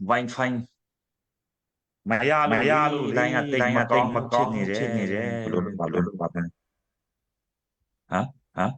Wi-Fi မရလို့ မရလို့ လိုင်းကတိတ် လိုင်း မ ကတိတ် ကောင်း မကောင်း ဖြစ်နေတယ် ဖြစ်နေတယ် ဘလို့ဘာလို့ဘာလဲဟမ်ဟမ်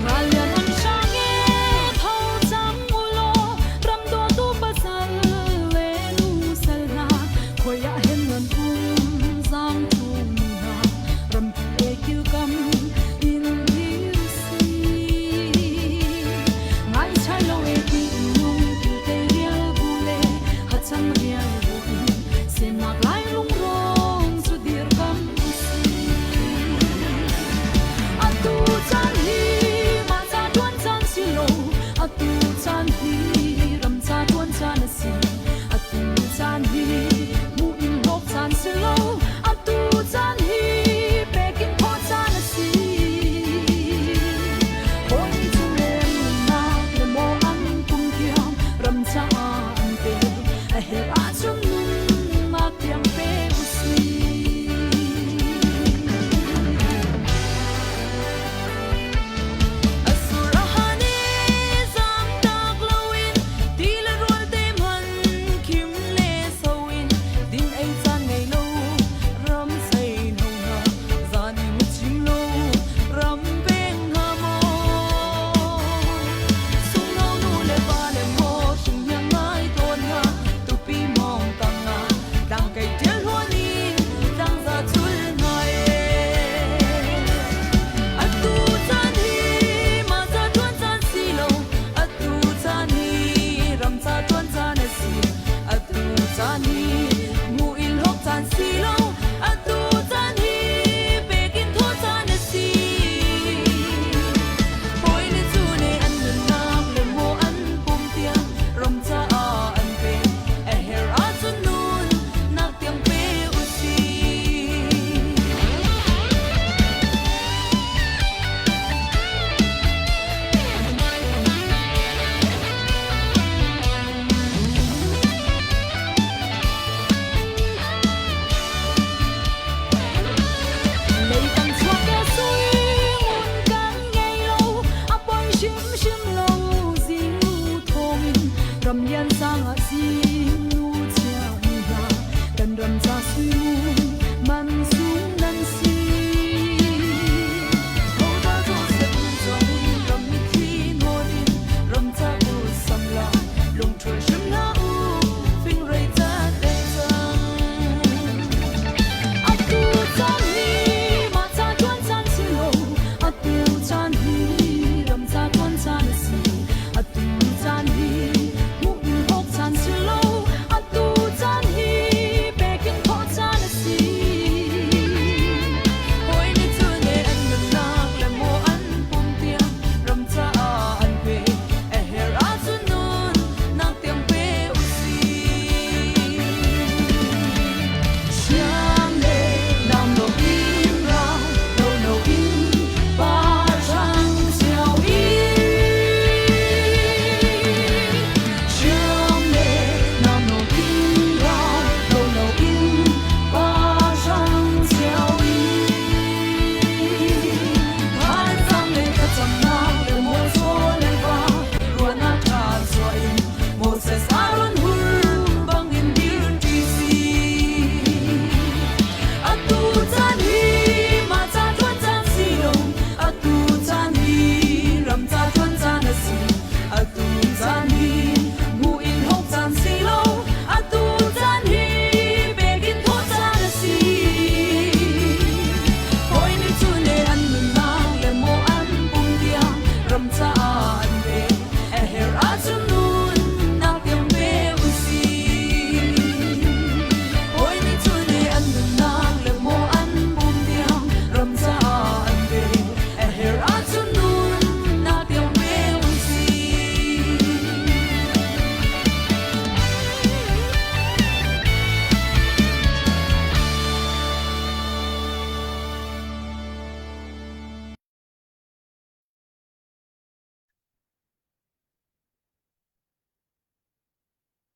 Ralyan an hrang e, tho cang u law, ram dawtu pasal le nu sal hna, khuai ah hen nan um zaang ṭhum hna, rampi e kilkam in dir si. Ngaichai lo e tinung kilte rial bu le hacang rial bu in semnak lai lungrong cu dirkam si. Atu caan hi mah ca ṭuan caan si lo, atu caan hi ram ca ṭuan caan a si. Atu caan hi hmuh in hlawk caan si lo, atu caan hi pek in thawh caan a si. Hawi cu remnak le maw an pum tiang ram caah an pe, a herh ahcun nunnak tiang pe u sih. Asurahane zamtak loin ti le rawl te hman khim le soin din ei caan ngei lo ram sei no na zan in chim lo ram peng ha maw sungno nu le pa le maw hring hiang ngai tawn na tupi mong tang na tang kai tial huan in tang za chul ngai Atu caan hi mah ca ṭuan caan si lo, atu caan hi ram ca ṭuan caan a si. Atu caan hi mu in hlok caan si lo, atu caan hi pek in thawh caan a si. Hawile cu nih an nunnak le maw an pum tiang ram caah an pek. A herh ahcun nun nak tiang pe u sih. Leitang chuak e sui ngun kan ngei lo, a poi hrimhrim lo zingnu thawngin ram lian sang ah zingnu chia mi hna kan ram ca sui ngun man sung nan si. Hoda Joseph zong ram mitthli nawn in ram ca u sam la lungṭhul hrim hlah u fingrei cat le cang. Atu caan hi mah ca ṭuan caan si lo, atu caan hi ram ca ṭuan caan a si. Atu caan hi hmuh in awk caan si lo, atu caan hi pek in thawh caan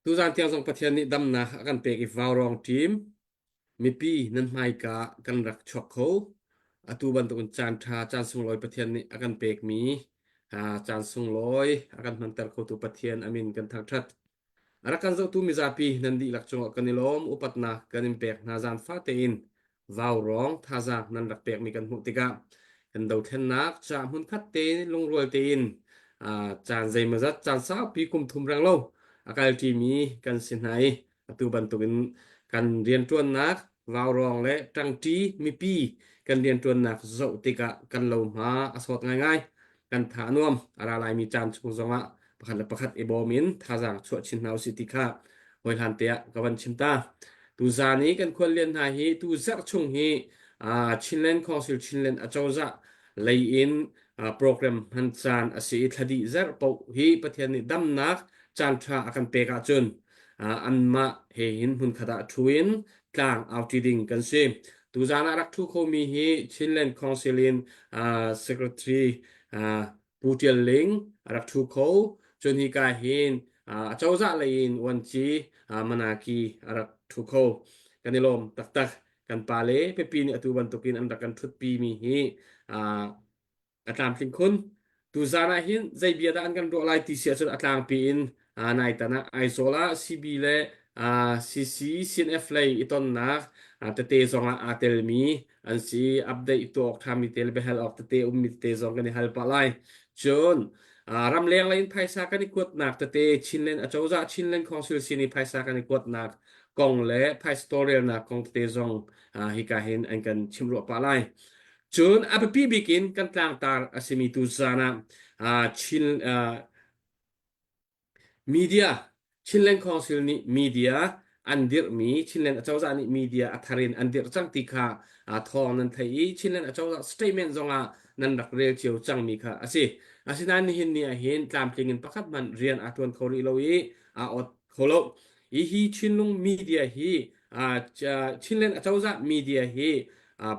Tuzaan tiang zong Pathian nih damnak a kan pek i vaurawng ṭim mipi nan hmaika kan rak chuak kho. Atu bantukin caan ṭha, caan sunglawi Pathian nih a kan pekmi caan sunglawi a kan hmanter khotu Pathian a min kan thangṭhat. A rak kan zohtu mizapi nan dihlak cungah kan i lawm, upatnak kan in pek hna zaanfah tein vaurawng thazaang nan rak pekmi kan hmuh tikah kan dothlennak ca hmunkhat tein lungrual tein caan zeimawzat caan saupi kum thum reng lo a kalṭimi kan si hna i atu bantukin kan rianṭuannak vaurawng le ṭangṭi mipi kan rianṭuannak zoh tikah kan lohma a sawt ngaingai. Kan tha a nuam. A ra laimi caan chung zongah pakhat le pakhat i bawm in thazaang chuah chin hna usih ti kha hawihlan te ah ka van chim ta. Tuzaan i kan khuallian hna hi tu zarh chung hi Chinland Council Chinland acozah lei in program hman caan a si i thladih zarh paoh hi Pathian nih damnak caan ṭha a kan pek ahcun anmah he hin hmunkhat ah ṭhu in tlang auṭi ding kan si. Tuzaan ah rak ṭhu khomi hi Chinland Council in Secretary Pu Ṭial Ling a rak ṭhu kho. Cun hika hin acozah lei in Uanci Manaki a rak ṭhu kho. Kan i lawm taktak. Kan pale pipi nih atu bantukin an rak kan ṭhutpi mi hi a tlamtling khun. Tuzaan ah hin zei bia dah an kan ruah lai ti si ahcun a tlangpi in naitan ah Aizawl ah CB le CC CNF lei i tonnak tete zong ah aa telmi an si. Update tuah awk ṭhami te le biahal awk tete ummi tete zong kan i hal pah lai. Cun ramleng lei in phaisa kan i kuatnak tete Chinland acozah Chinland Council sin i phaisa kan i kuatnak kong le phaisa tawlrelnak kong tete zong hika hin an kan chimruah pah lai. Cun a biapi bik in kan tlangtar a simi tuzaan ah Chin media Chinland Council nih media an dirhmi Chinland acozah nih media a thar in an dirh cang ti kha thawng nan theih i Chinland acozah statement zongah nan rak rel cio cangmi kha a si. Asinain nihin ni ah hin tlamtling in pakhat hmanh rian aa ṭuan kho rih lo i aa ot kho lo. Hi hi Chinlung media hi Chinland acozah media hi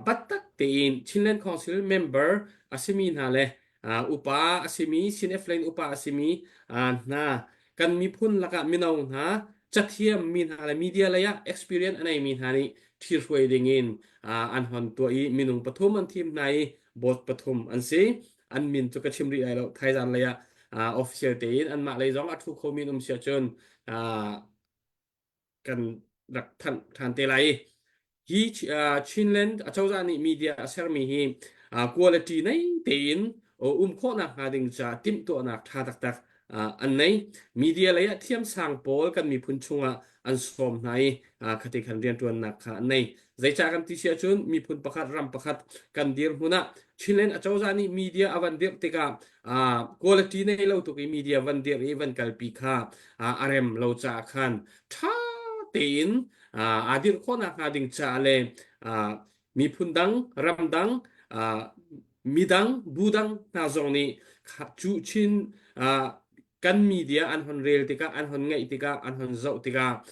battak tein Chinland Council member a simi hna le upa a simi CNF lei upa a simi hna kan miphun lakah mino hna cathiam mi hna le media lei ah experience a neimi hna nih ṭhihruai dingin an hon tuah i minung pathum an thim hna i board pathum an si. An min cu ka chim rih lai lo. Thaizan lei ah official tein anmah lei zong a ṭhu khomi an um si ahcun kan rak thanh ṭhan te lai. Hi Chinland acozah nih media a sermi hi quality nei tein um khawhnak hnga ding caah timhtuahnak ṭha taktak an nei. Media lei ah thiamsang pawl kan miphun chungah an sawm hna i khati khan rianṭuannak kha an nei. Zeicah kan ti si ahcun miphun pakhat ram pakhat kan dirhmun ah Chinland acozah nih media a van dirh tikah quality nei lo tuk i media van dirh i van kalpi kha a rem lo caah khan ṭha tein aa dirh khawhnak hnga ding caah le miphun dang ram dang midang bu dang hna zong nih cu Chin kan media an hon rel tikah an hon ngaih tikah an hon zoh tikah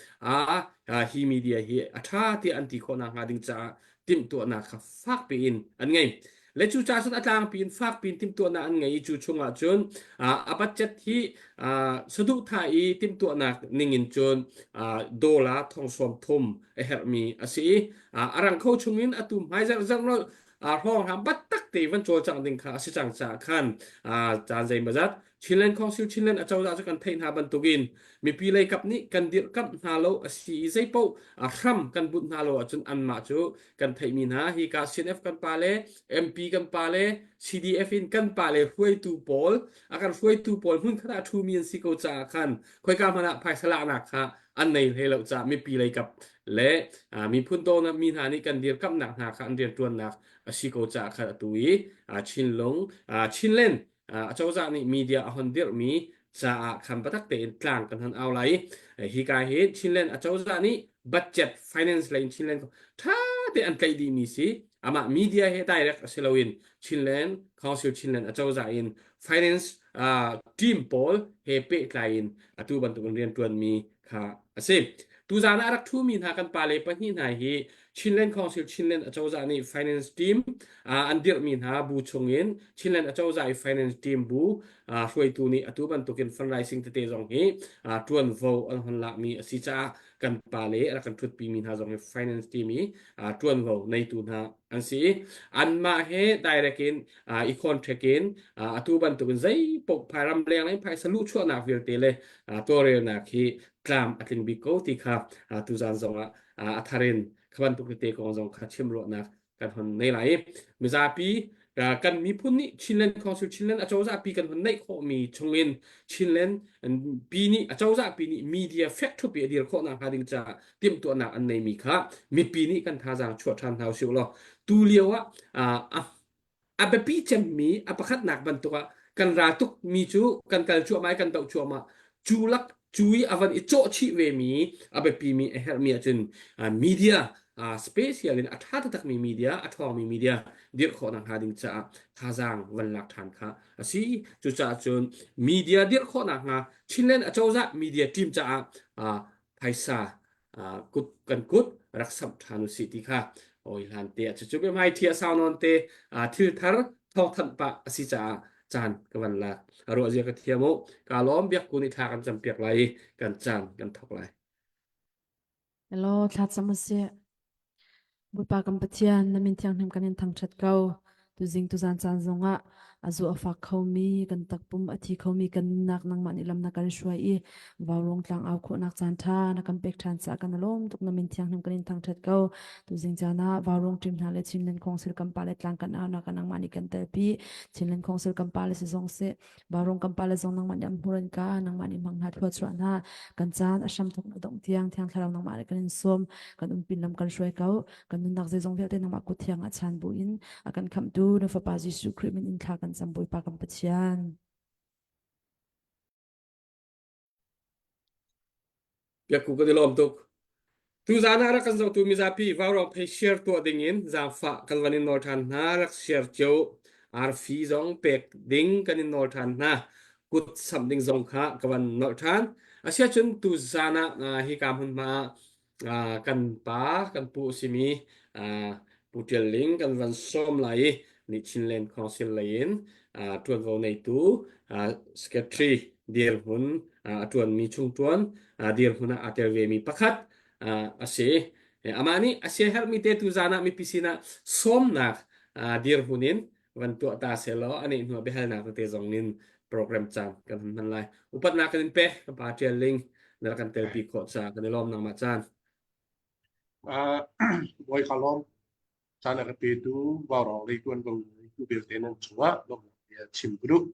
hi media hi a ṭha tiah an ti khawhnak hnga ding caah timhtuahnak kha fakpi in an ngei. Le cu caah cun a tlangpi in fakpi in timhtuahnak an ngei i cu chungah cun a budget hi saduhthah i timhtuahnak ningin cun dollar thong sawm thum a herhmi a si i a rang kho chungin atu hmai zarh zarh hrawng hram battak te van cawlcangh ding kha a si cang caah khan caan zeimawzat Chinland Council Chinland acozah cu kan theih hna bantukin mipi lei kap nih kan dirhkamh hna lo a si i zeipaoh a hram kan bunh hna lo ahcun anmah cu kan theihmi hna hi ka CNF kan pa le MP kan pa le CDF in kan pa le hruaitu pawl a kan hruaitu pawl hmun khat ah ṭhumi an si ko caah khan khoika hmanh ah phaisa laknak kha an nei hlei lo caah mipi lei kap le miphun dawnak mi hna nih kan dirkamhnak hna kha an rianṭuannak a si ko caah khan atu i Chinlung Chinland acozah nih media a hon dirhmi caah khan biatak tein tlang kan hon au lai i hika hi Chinland acozah nih budget finance lei in Chinland ṭha te an tlaih dihmi si amah media he direct a si loin Chinland Council Chinland acozah in finance team pawl he pehtlai in atu bantukin rianṭuanmi kha a si. Tuzaan ah a rak ṭhumi hna kan pale pahnih hna hi. Chinland Council Chinland acozah nih finance team an dirhmi hna bu chungin Chinland acozah i finance team bu hruaitu nih atu bantukin fundraising tete zong hi ṭuanvo an hon lakmi a si caah kan pa le a rak kan ṭhutpimi hna zong hi finance team i ṭuanvo neitu hna an si i anmah he direct in i contract in atu bantukin zei paoh phai ram leng in phaisa luhchuahnak vialte le tawlrelnak hi tlam a tling bik ko ti kha tuzan zongah a thar in kha bantuk tete kong zong kha chim ruahnak kan hon nei lai i mizapi kan miphun nih Chinland Council Chinland acozah pi kan hon neih khawhmi chungin Chinland pi nih acozah pi nih media fek thup i a dir khawhnak hnga ding caah timhtuahnak an neimi kha mipi nih kan thazaang chuah ṭhan hna usih law tu lio ah a biapi cemmi a pakhatnak bantuk ah kan ra tukmi cu kan kal cuahmah i kan doh cuahmah cu lak cu i a van i cawh chih ve mi a biapi mi a herhmi ahcun media special in a ṭha taktakmi media a ṭhawngmi media dirh khawhnak hnga ding caah thazaang van lak ṭhan kha a si cucaah cun media dirh khawhnak hnga Chinland acozah media team caah phaisa kut kan kut rak samh ṭhan usih ti kha oi hlan te ah cucu biahmai thi a sau nawn te thil thar thawngthanh pah a si caah caan ka van lak a ruah zia ka thiam u ka lawm biak ku nih thla kan cam piak lai i kan caan kan thok lai Hello, thla cam usih. Bawipa kan Pathian, na min thianghlim kan in thangṭhat ko. Tuzing tuzan caan zongah a zu a fak khomi, kan takpum a thi khomi kan nunnak nangmah nih lam na kan hruai i vaurawng tlang au khawhnak caan ṭha na kan pek ṭhan caah kan i lawm tuk. Na min thianghlim kan in thangṭhat ko. Tuzing caan ah vaurawng ṭim hna le Chinland Council kan pa le tlang kan aunak ah nangmah nih kan telpi. Chinland Council kan pa le si zong seh, Vaurawng kan pa le zong nangmah nih an hmuran ka, nangmah nih hmang hna thlua chuah hna. Kan caan a hram thok na dongh tiang thiang thlarau nangmah nih kan in sawm. Kan umpin lam kan hruai ko. Kan nunnak zeizong vialte nangmah kut thiang ah chan bu in a kan khamhtu na fapa Jesuh Khrih min in thla kan cam Bawipa kan Pathian. Biakku kan i lawm tuk. Tuzaan ah rak kan zohtu mizapi vaurawng phei share tuah ding in zaangfah kan van in nawl ṭhan hna. Rak share cio. Arfi zong pek ding kan in nawl ṭhan hna. Kut samh ding zong kha ka van nolh ṭhan. Asiahcun tuzaan ah hika hmunhma ah kan pa kan pu a simi Pu Ṭial Ling kan van sawm lai i nih Chinland Council lei in ṭuanvo neitu secretary dirhmun a ṭuanmi chungṭuan dirhmun ah aa tel vemi pakhat a si. Amah nih a siaherhmi te tuzaan ah mipi sinah sawmnak dirhmun in van tuah ta selaw a nih hnu ah biahalnak tete zong in program caan kan hun hman lai. Upatnak kan in pek ka pa Ṭial Ling na rak kan telpi khawh caah kan i lawm nangmah caan. Uh, bawi ka lawm caan a ka petu vaurawng lei tuanvo tu vialte nan cungah lawmhnak bia chim ka duh.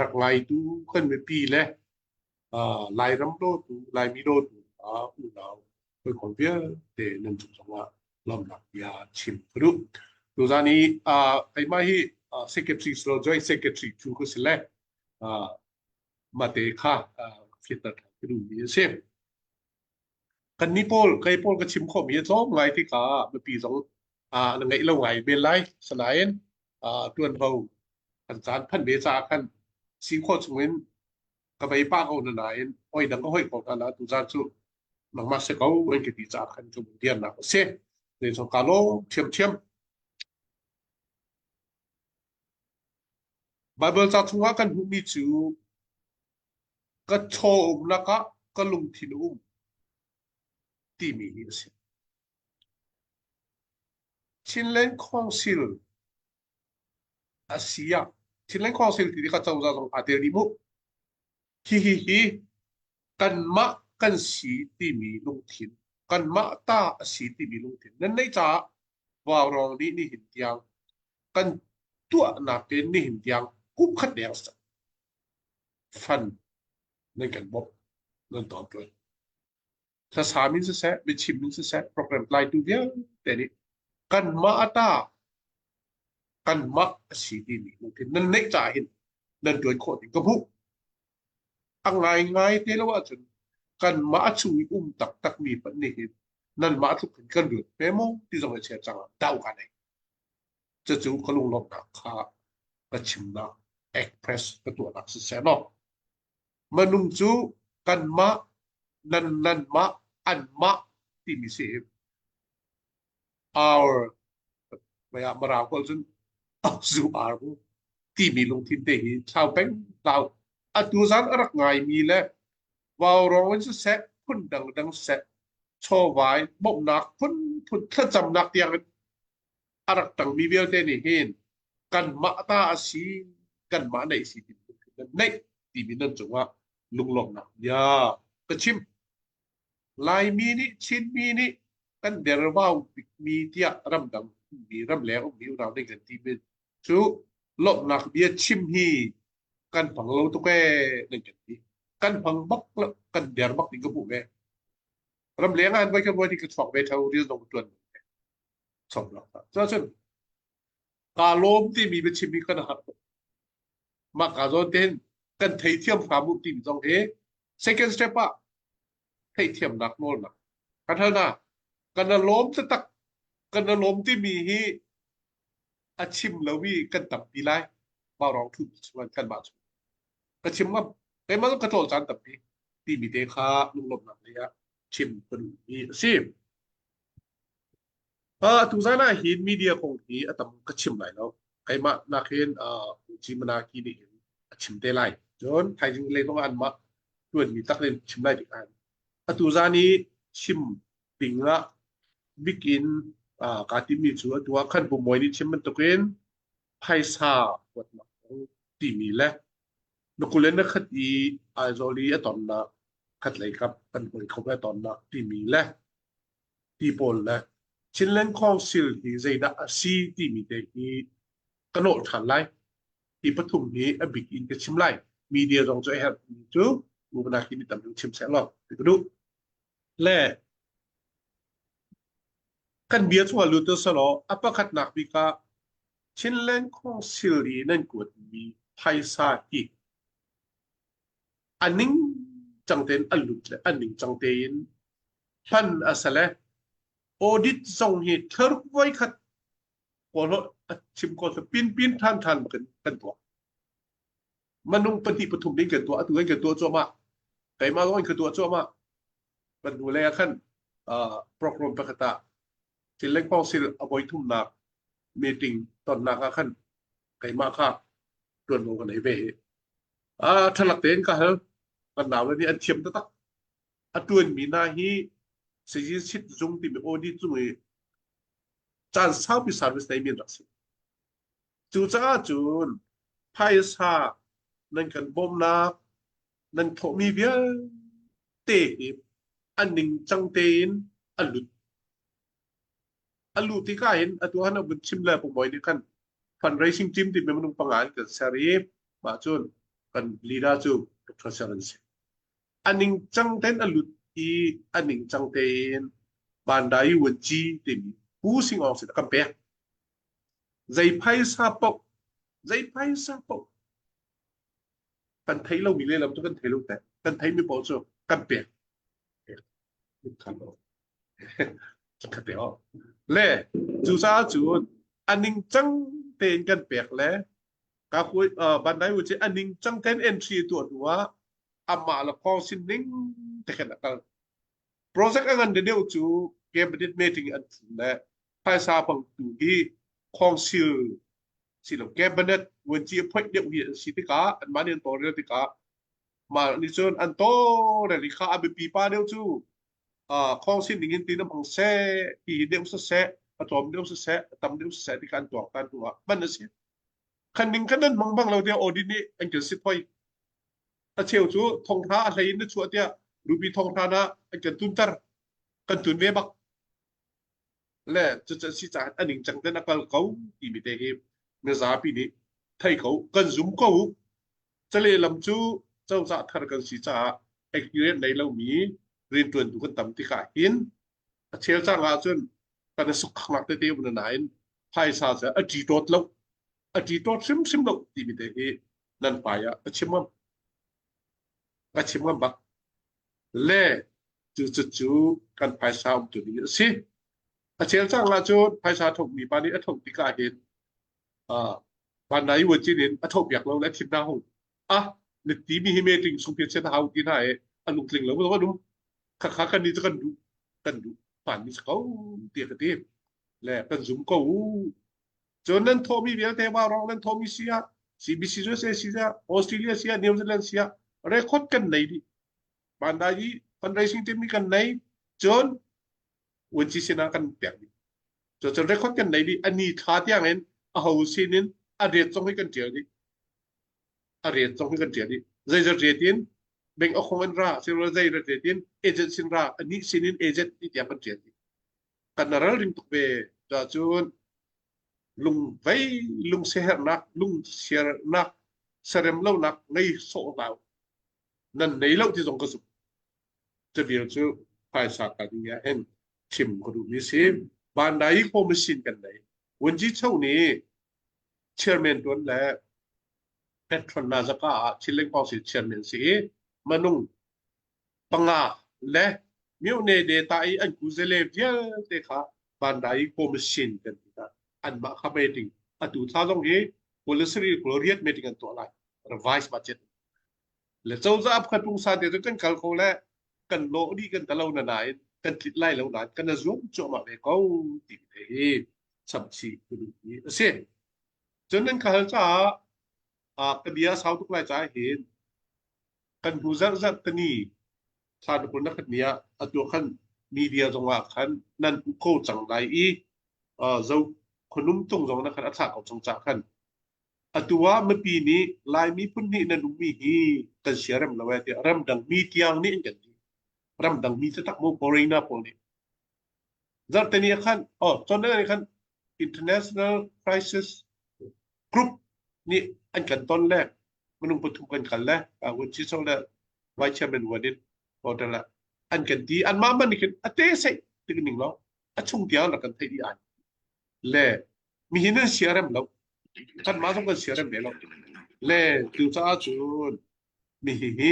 Rak ngaitu kan mipi le uh, Lairam dawtu, Laimi dawtu uh, unau hawikom vialte nan cung zongah lawmhnak bia chim ka duh. Tuzan i uh, keimah hi uh, secretary silo joint secretary cu ka si le uh, mate kha uh, fianter ka duhmi a si. Kannih pawl kei pawl ka chim khawhmi a tlawm ngai tikah mipi zong uh, na ngeih lo ngai men lai. Sanain uh, ṭuanvo kan caan phanh ve caah khan si khawh chungin ka vei pah ko na nain oi dang ka hoi ko hna na tuzan cu nangmah si ko an ka ti caah khan ka dirnak a si. Zei ka lawm ṭhiamṭhiam. Baibal ca chungah kan hmuhmi cu ka chaw um lakah ka lungthin a um timi hi a si. Chinland Council a si ah Chinland Council ti kha cozah zong aa tel dih mu. Hihi hi kanmah kan si timi lungthin, kanmah ta a si timi lungthin nan neih caah vaurawng nih nihin tiang kan tuahnak in nihin tiang kum khat deng fan nan kan bawmh nan tawn tuan. Thlasaam in siseh, biachim in siseh, program tlaitu vialte nih kanmah ta kanmah a si timi lungthin nan neih caah hin nan ṭuan khawh ding ka hmuh. A ngaingai te lo ahcun kanmah a chung i um taktakmi hmanh nih hin nanmah tluk hin kan ruat hme maw ti zong i chia cang ah dau ka nei. Cucu ka lunglawmhnak kha ka chimnak express ka tuahnak siseh law minung cu kanmah nan nanmah anmah timi si. Our mei ah Mirang holh cun zu ar mu timi lungthin te hi thlau peng thlau atu zan a rak ngaimi le vaurawng in siseh phun dangdang siseh chawvai bawmhnak phunphun thlacamnak tiang in a rak tangmi vialte nih hin kanmah ta a si kanmah neih si ti nan neih timi nan cungah lunglawmhnak bia ka chim Laimi nih Chinmi nih kan dervau bikmi tiah ramdang ummi ramleng ummi unau nih kan timi cu lawmhnak bia chim hi kan hmang lo tuk ee nan kan ti. Kan hmang bak lo, kan der bak ding ka hmuh ve. Ramleng ah voi kan voi ka chuak ve theo rian zong tuan chom lo. Cun kaa lawm timi biachim hi kan har tuk. Mah ka zawn tein kan theithiam hram u timi zong hi second step ah theihthiamnak nawlnak kan hal hna. Kan i lawm taktak. Kan i lawm timi hi a chim lomi kan tampi lai. Vaurawng thu chuan kanmah chung. Ka chim ngam. Keimah zong ka ṭawl caan tampi timi te kha lunglawmhnak lei ah chim ka duhmi a si. Tuzan ah hin media kong hi a tam ka chim lai lo. Keimah nakin Uci Manaki nih hin a chim te lai. Cun thaizing lei zong ah anmah tuanmi tak in chim lai tikah atu zan i chim ding ah bikin kaa timmi cu atu ah khan Bu Mawi nih chim bantukin phaisa kuatnak kong timi le na kul in na khat i Aizawl i a tonnak khat lei kap kan hawikom he tonnak timi le ti pawl le Chinland Council hi zeidah a si timi te hi ka nawh ṭhan lai. Hi pathum hi a bik in ka chim lai. Media zong cu a herhmi cu Ubanak hi mi tam deuh chim seh law ti ka duh. Le kan bia chungah lut selaw a pakhatnak bik ah Chinland Council i nan kuatmi phaisa hi a ning cang tein a lut le a ning cang tein hman a si le audit zong hi thlaruk voi khat a chim ko pin pin than than kan kan tuah manung pahnih pathum ding kan tuah atu kan tuah cuahmah keimah zong ka tuah cuahmah kan hnu lei ah khan program pakhat ah Chinland Council a voi thumnak meeting tonnak ah khan keimah kha tuanvo ka nei ve ah thalak tein ka hal kan nau le nih an thiam taktak a tuanmi hna hi sizin sit zung timi audit zung i caan saupi service nei mi an rak si. Cucaah cun phaisa nan kan bawmhnak nan thawhmi vialte hi a ningcang tein a lut. A luh tikah hin atu han a vun chim le Pu nih khan fundraising team timi minung panga in kan ser i mah cun kan leader cu Dr. Ser an si. A ningcang tein a lut i a ningcang tein Bandai Wanci timi Pu Sing Aung sin a kan pek. Zei phaisa paoh zei phaisa paoh kan thei lomi lehlam cu kan thei lo te kan theimi paoh cu kan pek. Le cucaah cun a ningcang tein kan pek le ka kui Bandai u cu a ningcang tein entry tuah hnu ah amah le khawng sin ning te khin a kal. Project a ngan deuh cu cabinet meeting an thum le phaisa pangtu hi council si lo cabinet vuanci a phoih deuh hi an si tikah anmah nih an tawlrel tikah mah nih cun an tawlrel i kha a biapi pa deuh cu khawng sin ding in tin a hmang seh hi hi deuh siseh a tlawm deuh siseh a tam deuh siseh ti kha an tuak tan hnu ah hman a si khan ning khan nan hmang bang lo tiah audit nih an kan sit hoi a cheu cu thonghra a hlei in na chuah tiah rupi thonghra na an kan tunter kan tun ve bak le cucu si caah a ningcang ten a kal ko timi te hi mizapi nih thei ko kan zum ko Calehlam cu cozah thar kan si caah experience nei lomi rianṭuantu kan tam tikah hin a chel cang ahcun kan i sukkhangnak tete um nain phaisa cu a ṭiṭawt lo a ṭiṭawt hrimhrim lo timi te hi nan hmai ah ka chim ngam ka chim ngam bak le cu cu cu kan phaisa um tu ding a si a chel cang ahcun phaisa thokmi pa nih a thok tikah hin Vanlai uan cin in a thopiak lo le thin na hung ah na ti mi hi meeting sung phi chen hau ti na e a lungtling lo lo num kha kha kan ni chu kan duh kan duh pan mi ko ti ka ti. Le kan zum ko u. Cun nan thawhmi vialte vaurawng nan thawhmi si ah CBC USA si ah Australia si ah New Zealand si ah record kan nei dih. Bandai i fundraising timi kan nei. Cun UNC sinah kan pek dih. Cun record kan nei dih. Ani thla tiang in a ho sin in a ret zong hi kan tial dih. A ret zong hi kan tial dih. Zeizat ret in bank akhong in ra, silo zei ret in agent sin ra, ani sin in agent ti tiang kan tial dih. Kan ralring tuk ve. Cun lungvei lungsiaherhnak lungsiarnak serem lonak ngei sawh hlah u. Nan nei lo ti zong ka zumh. Cavil cu phaisa ka ding ah hin chim ka duhmi si. Bandai Commission kan nei. Wunji Cho nih chairman tuan le Petron Nazaka ah Chinland Council chairman si i manung panga le myone data i an kuzele vialte kha Bandai Commission kan ti ta. Anmah kha meeting atu thla zong hi policy glorious meeting an tuah lai. Revise budget le cozah pakhat pungsan te cu kan kal kho le kan lawh dih kan talo na nain kan tlit lai lo nain kan zuam cuahmah ve ko ti te hi chamchih ka duh mi a si. Cun nan ka hal caah ka bia sau tuk lai caah hin kan hnu zarh zarh tani thla na kul na khat ni ah atu khan media zong ah khan nan u ko cang lai i zo khonum tung zong na khan a thlah ko cang cah khan Atu ah mipi nih Laimi phun hnih nan ummi hi kan siarem lo ee tiah ramdang mi tiang nih an kan ti. Ramdang mi taktak mu foreigner pawl nih. Zarhteni ah khan, oh, chawhnak nih khan International Crisis Group nih an kan ton le minung pathum kan kal le Vuanci le Vice Chairman Wan in hotel ah an kan ti. Anmah man nih khin a te seih tik ning lo a chung tiang rak kan theih dih ai. Le mihin an siarem lo. Kanmah zong kan siarem ve lo. Le cucaah cun nihi hi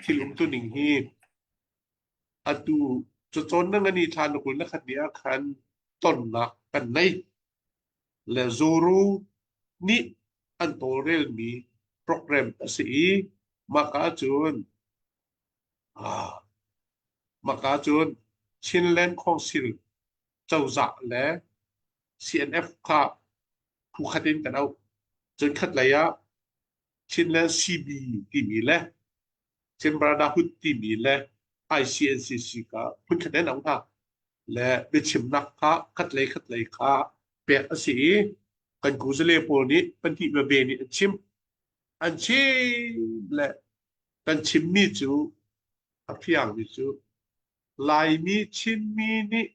thil umtu ning hi atu cacawn na ngani thla na kul na khat ni ah khan tonnak kan nei. Le Zoro nih an tawlrelmi program a si i mah ka cun mah ka cun Chinland Council cozah le CNF kha phu khat in kan auh. Cun khatlei ah Chinland CB timi le Chin Brotherhood timi le ICNCC kha phun khat in auh hna. Le biachimnak kha khatlei khatlei kha pek a si i kan kuzale pawl nih pahnih veve nih an chim. An chim le kan chimmi cu a fiangmi cu Laimi Chinmi nih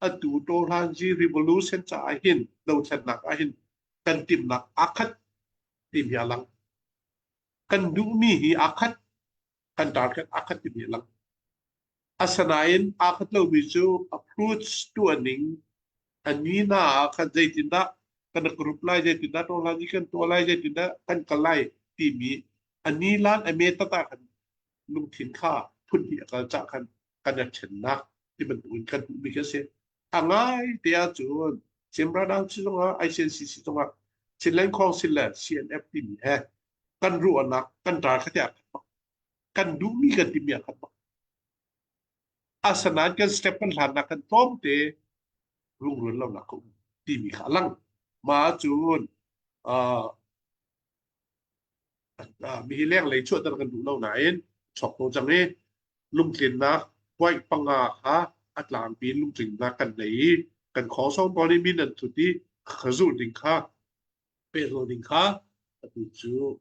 atu Tawhlanzi Revolution caah hin dothlennak ah hin kan timhnak aa khat timi a lang. Kan duhmi hi aa khat, kan target aa khat timi a lang. Asinain aa khat lomi cu approach tuahning a ni na ah khan zeitindah kan group lai, zeitindah Tawhlanzi kan tuah lai, zeitindah kan kal lai timi a ni lan a me tata khan lungthin kha phun hnih a kal cah khan kan i ṭhennak ti bantukin kan hmuhmi khi a si. A ngai te ahcun Cimradang zongah ICNCC zongah Chinland Council le CNF timi he kan ruahnak kan ral kha tiah khat bak. Kan duhmi kan timi ah khat bak. Asanain kan step kan hlannak kan tlawmte rungrul lonak ka um timi kha a lang. Ma cun uh, Mi lenglei chuahter kan duh lo nain chok ko cang i lungtlinnak point panga kha a tlangpi in lungtlinnak kan nei i kan khawsawng pawl nih min an thut i kha zulh ding kha pehzul ding kha atu cu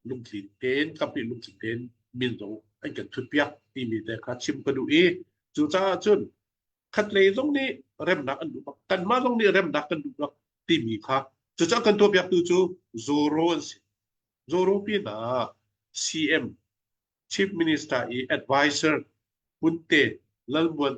lungtlin tein kaphnih lungtlin tein min zong an kan thut piak timi te kha chim ka duh i cucaah cun khatlei zong nih remnak an duh bak kanmah zong nih remnak kan duh bak timi kha cucaah kan tuahpiaktu cu Zoro an si Zoro pinah CM Chief Minister i advisor Punte Lalmuan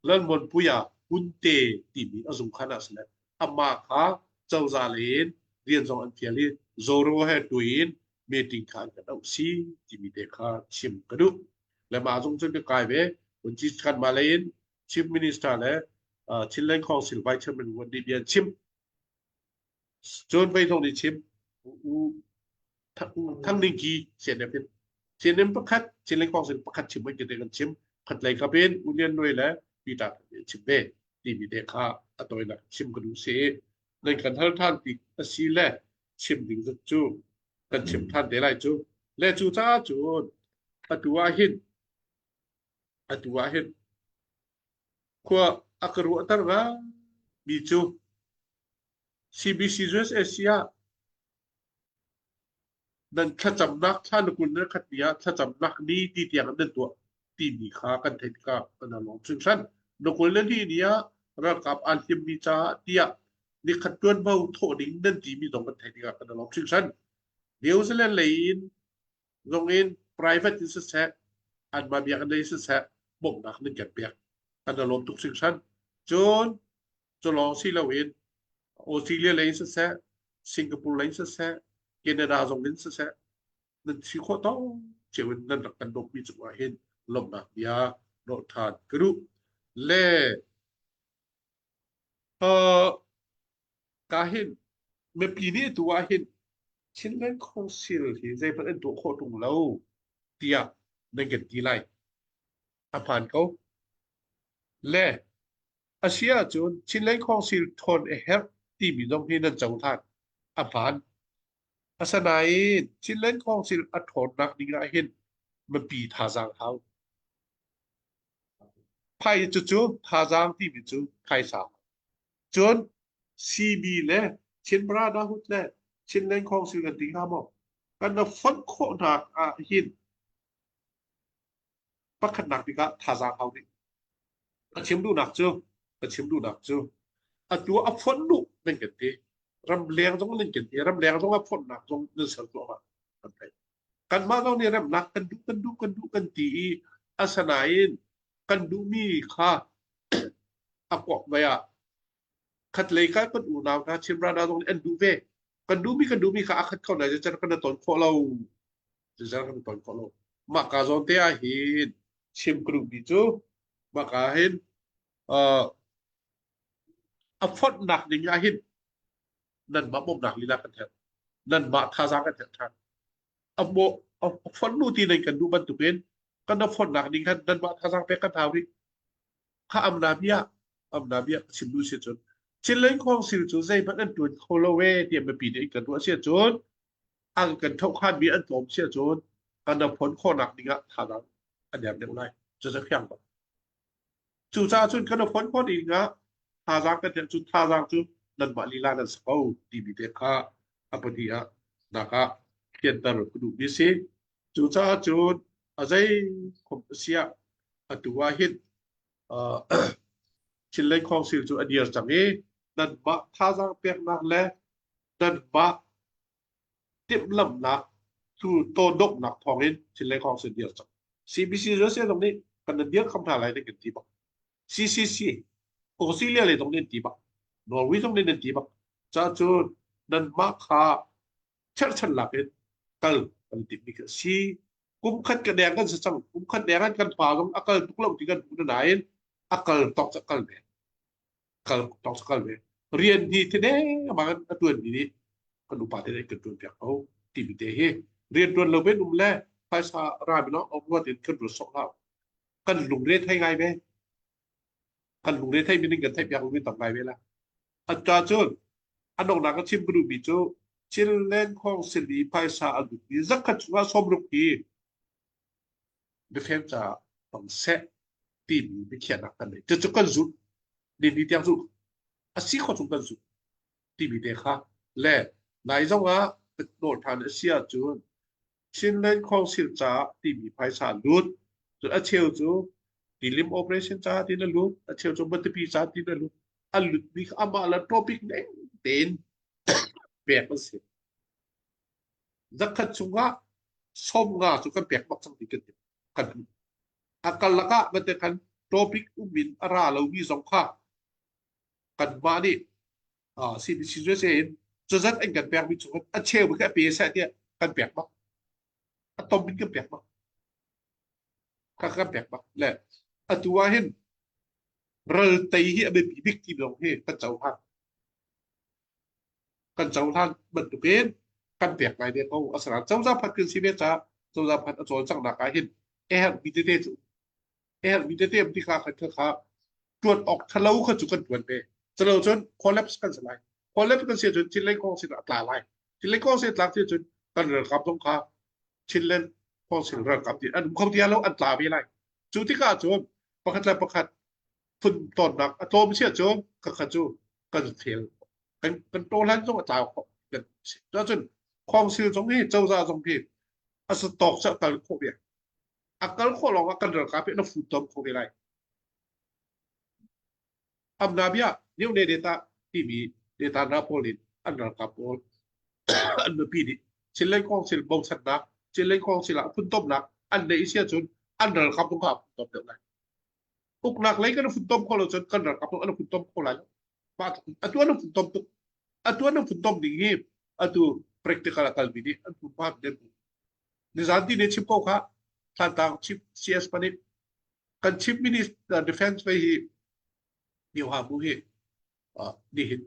Lalmuanpuia Punte timi a zung khan ah sile amah kha cozah lei in rian zong an fial i Zoro he tuin meeting kha an kan auh si timi te kha chim ka duh. Le mah zong cun ka kai ve. Kunci kanmah lei in Chief Minister le uh, Chinland Council Vice Chairman Wan nih bia an chim. Cun vei zong nih chim u Thang Ding Ki CNF in CNF pakhat Chinland Council pakhat chim kan kan chim khat lei kap in U Lian Luai le Peter chim ve. timi te kha a tawinak chim ka duh si. Nan kan hal ṭhan ti a si le chim ding zat cu kan chim ṭhan te lai cu. Le cu caah cun atu ah hin atu ah hin khua a ka ruahter mi cu CBC USA ah nan thlacamnak thla na kul na khat ni ah thlacamnak ni ti tiang nan tuah timi kha kan theih tikah kan lawm hringhran. Na kul na ni ni ah ralkap aan hlimmi caah tiah nikhat tuanvo thawh ding nan timi zong kan theih tikah kan lawm hringhran. New Zealand lei in zong in private in siseh anmah biakinn lei siseh bawmhnak nan kan pek. Kan lawm tuk hringhran. Cun cu lawng si loin Australia lei in siseh Singapore lei in siseh Canada zong in siseh nan thi khawh tawk cio in nan rak kan dawtmi cungah hin lawmhnak bia nawh ṭhan ka duh. Le uh, ka hin mipi nih tu ah hin Chinland Council hi zeihmanh an tuah khawh ṭung lo tiah nan kan ti lai. A hmaan ko. Le A si ahcun Chinland Council ṭhawn a herh timi zong hi nan cohlan. A hmaan. Asinain Chinland Council a ṭhawnnak ding ah hin mipi thazaang hau. Phai cucu thazaang timi cu phaisa. Cun CB le Chin Brotherhood le Chinland Council kan ti hnga maw? Kan na fonh khawhnak ah hin pakhatnak bik ah thazaang hau ding. Ka chim duhnak cu ka chim duhnak cu atu a fonh duh nan kan ti. Ramleng zong nan kan ti. Ramleng zong a fonhnak zong nan ser tuah kan theih. Kanmah zong nih remnak kan duh kan duh kan duh kan ti i asanain kan duhmi kha a kuak vai ah khatlei ka kan unau hna Chin brother zong nih an duh ve. Kan duhmi kan duhmi kha a khat kho lai zeicahtiah kan ton khawh lo. Zeicahtiah kan ton khawh lo. Mah ka zawn te ah hin chim ka duhmi cu mah ka hin uh, a fonhnak ding ah hin nanmah bawmhnak lila kan herh. Nanmah thazaang kan herh ṭhan. A mo a fonh nu ti nan kan duh bantukin kan a fonhnak ding khan nanmah thazaang pek kan hau rih. Kha amna bia amna bia ka chim duh si cun Chinland Council cu zeihmanh an ṭuan kho lo ee tiah mipi nih kan ruah si ahcun an kan thohkhanmi an tlawm si ahcun kan ram phon khawhnak ding ah thazaang a der deuh lai. Cucu fiang bak. Cucaah cun kan phon khawh ding ah thazaang kan herh cun thazaang cu nanmah lila nan si ko timi te kha a pahnih ah nak ah fianter ka duhmi si. Cucaah cun a zei khom siah atu ah hin Chinland Council cu a dir cang i nanmah thazaang peknak le nanmah timhlamhnak tu tawdawmhnak thawngin Chinland Council dir cang. CBC USA zong nih kan nan dir kham hna lai nan kan ti bak. CCC Australia lei zong nih an ti bak. Norway zong nih nan ti bak. Ca cu nanmah kha cherhchan lak in kal kan timmi khi a si. Kum khat ka deng kan si cang. Kum khat deng an kan pa zong a kal tuk lo ti kan hmu nain a kal tawk cu kal ve. Kal tawk cu kal ve. Rian hi thi deng bang a tuan mi nih kan upa te kan tuan piak ko timi te hi rian tuan lo ben um le phaisa ra mi no ruat in kan ruat sok hlah. Kan lungre thei ngai ve. Kan lungre thei mi ning kan theih piak mi tam ngai ve la. Ata cun a donghnak a chim ka duhmi cu Chinland Council i phaisa a lutmi zakhat chungah 60 hi biafem caah hmang seh timi biakhiahnak kan nei. Cucu kan zulh. Nini tiang zulh. A si khawh chung kan zulh timi te kha le nai zong ah nawl ṭhan a si ahcun Chinland Council caah timi phaisa lut. Cun a cheu cu tilim operation caah tiin a lut, a cheu cu Matupi caah tiin a lut. A lutmi kha amah le topic ning tein pek an si. Zakhat chungah 50 cu kan pek bak cang ti kan kan hmuh. A karlak ah mate khan topic um in a ra lomi zong kha kanmah nih CBC USA in cuzat an kan pekmi chung a cheu kha a pe seh tiah kan pek bak. A tom in kan pek bak. Kha kan pek bak. Le atu ah hin ral tei hi a biapi bik ti zong hi kan cohlan. Kan cohlan bantukin kan pek ngai ve ko. Asinain cozah phat kan si ve caah cozah phat a cawlcanghnak ah hin a herhmi tete cu a herhmi tete ti kha kha kha. Ṭuan awk ṭhalo kha cu kan ṭuan ve. Culo cun collapse kan si lai. Collapse kan si ahcun Chinland Council a tla lai. Chinland Council tlak si ahcun kan ralkap zong kha Chinland Council ralkap nih an um kho ti lo an tla ve lai. Cu tikah cun pakhat le pakhat phun tonnak a tlawm si ahcun khakha cu kan fail kan kan tawhlan zong a tlau kho kan si. Cuahcun council zong hi cozah zong hi a sa tawk cu a kal khawh ve. A kal khawh lawng ah kan ralkap hi an funtom kho ve lai. Amnabia Myone Data timi Data na pawl in an ralkap pawl an nupi nih Chinland Council bochannak Chinland Council ah funtomnak an neih si ahcun an ralkap zong kha a funtom deuh lai. Uknak lei kan funtom kho lo cun kan ralkap zong an funtom kho lai lo. Mah atu an funtom tuk. Atu an funtom ding hi atu practical a kalmi nih an hmu hma den. Nizan ti ne chim ko kha Thlantlang Chief CS panih kan Chief Minister Defense ve hi Niu Ha Mu hi nihin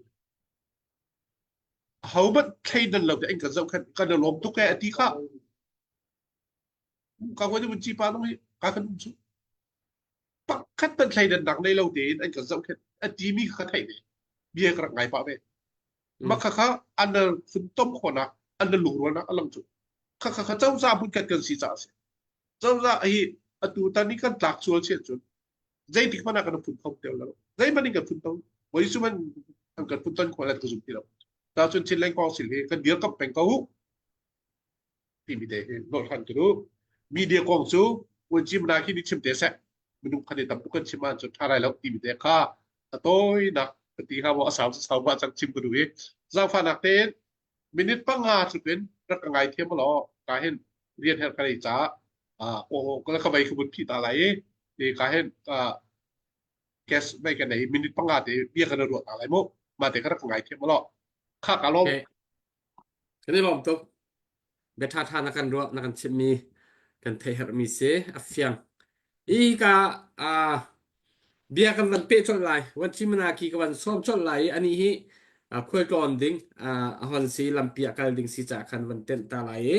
hohmanh thleidan lo te an kan zohkhenh kan i lawm tuk e a ti kha ka ko ni chi pa nong hi ka kan um chu pakhat tan thleidan nak nei lo tein an kan zohkhenh a ti mi kha theih ve bia ka rak ngai pah ve ma kha kha an funtom khonak an lungrualnak a lang cu kha kha kha cozah hmun kan kan si caah a si cozah hi atu tan i kan tlak sual si ahcun zeitik hmanh ah kan phun kho te lo zeihmanh in kan phun to voi su man an kan phun ton khawh lan ka zum ti lo ta cun Chinland Council hi kan dirkamh peng ko timi te hi nolh han ka duh media kong cu Vuanci Mana khi nih chim te seh minung khan i tam tuk kan chim ahcun ṭha lai lo timi te kha a tawinak ka ti hnga maw a sau sau ma cang chim ka duh i zaangfahnak tein minute panga tluk in rak ka ngai thiam law ka hin rian her ka nei caah aw ka ka vei ka vun phih ta lai i ka hin gas vei ka nei minute panga te bia kan ruah ta lai mu ma te ka rak ngai thiam law kha ka lawm Kan i lawm tuk. Bia ṭhaṭha na kan ruah na kan chimhmi kan theih herhmi si a fiang. I ka bia kan van peh colh lai. Van chimana ki ka van sawm colh lai i anih hi khualtlawn ding a hon si lampi ah kal ding si caah khan van tenh ta lai i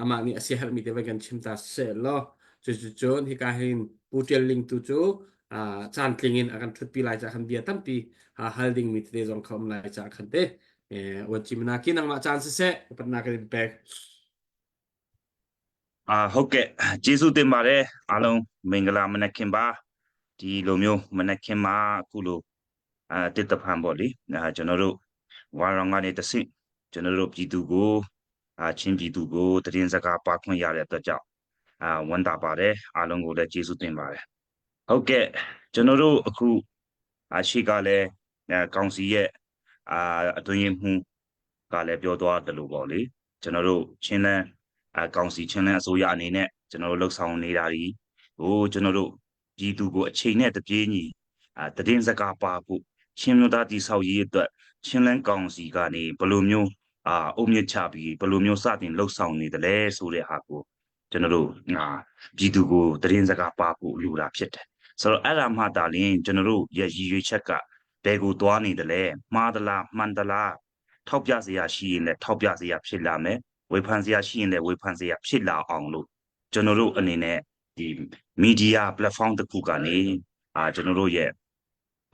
amah nih a siaherhmi te van kan chim ta seh law cuticun hika hin Pu Ṭial Ling tu cu caan tling in a kan ṭhutpi lai caah khan bia tampi hal dingmi tete zong kha um lai caah khan te uan ki nangmah caan siseh upatnak kan in pek. အာဟုတ်ကဲ့ကျေးဇူးတင်ပါတယ်အားလုံးမင်္ဂလာမနက်ခင်းပါဒီလိုမျိုးမနက်ခင်းမှာအခုလိုအာတစ်တဖန်ပေါ့လေအာကျွန်တော်တို့ဝါရောင်ကနေတဆင့်ကျွန်တော်တို့ပြည်သူကို အာချင်းပြည်သူကိုတည်င်းစကားပါခွင့်ရတဲ့အတွက်ကြောင့်အာဝန်တာပါတယ်အားလုံးကိုလည်းကျေးဇူးတင်ပါတယ်ဟုတ်ကဲ့ကျွန်တော်တို့အခုအရှိကလည်းအဲကောင်စီရဲ့အာအတွင်းရင်မှုကလည်းပြောသွားတယ်လို့ပေါ့လေကျွန်တော်တို့ချင်းလန်းအကောင်စီချင်းလန်းအစိုးရအနေနဲ့ကျွန်တော်တို့လှုပ်ဆောင်နေတာဒီဟိုကျွန်တော်တို့ ပြည်သူကိုအချိန်နဲ့တပြေးညီအာတည်င်းစကားပါဖို့ချင်းမျိုးသားတိဆောက်ရေးအတွက်ချင်းလန်းကောင်စီကနေဘယ်လိုမျိုးအာအုံမြင့်ချပြီးဘယ်လိုမျိုးစတင်လှုပ်ဆောင်နေတယ်လဲဆိုတဲ့ဟာကိုကျွန်တော်တို့အာပြည်သူကိုတည်င်းစကားပါဖို့လိုတာဖြစ်တယ်ဆိုတော့အဲ့ဒါမှသာလျှင်ကျွန်တော်တို့ရဲ့ရည်ရွယ်ချက်ကဘယ်ကိုသွားနေတယ်လဲမှားသလားမှန်သလားထောက်ပြစရာရှိရင်လည်းထောက်ပြစရာဖြစ်လာမယ်ဝေဖန်စရာရှိရင်လည်းဝေဖန်စရာဖြစ်လာအောင်လို့ကျွန်တော်တို့အနေနဲ့ ဒီ media platform တစ်ခုကနေအာကျွန်တော်တို့ရဲ့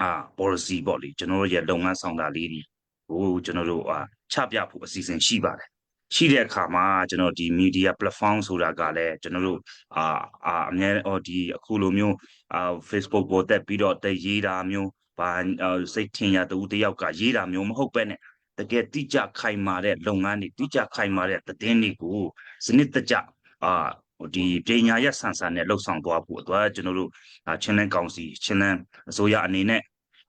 အာ policy ပေါ့လေကျွန်တော်တို့ရဲ့လုပ်ငန်းဆောင်တာလေးတွေကိုကျွန်တော်တို့အာချပြဖို့အစီအစဉ်ရှိပါတယ်ရှိတဲ့အခါမှာကျွန်တော်ဒီ media platform ဆိုတာကလည်းကျွန်တော်တို့အာအာအများဟိုဒီအခုလိုမျိုးအာ Facebook ပေါ်တက်ပြီးတော့တရေးတာမျိုးဘာစိတ်ထင်ရတူတယောက်ကရေးတာမျိုးမဟုတ်ပဲနဲ့တကယ်တိကျခိုင်မာတဲ့လုပ်ငန်းတွေတိကျခိုင်မာတဲ့သတင်းတွေကိုစနစ်တကျအာ ဒီပညာရက်ဆန်ဆန်နဲ့လှုပ်ဆောင်သွားဖို့အတွက်ကျွန်တော်တို့ချင်းလန်းကောင်စီချင်းလန်းအစိုးရအနေနဲ့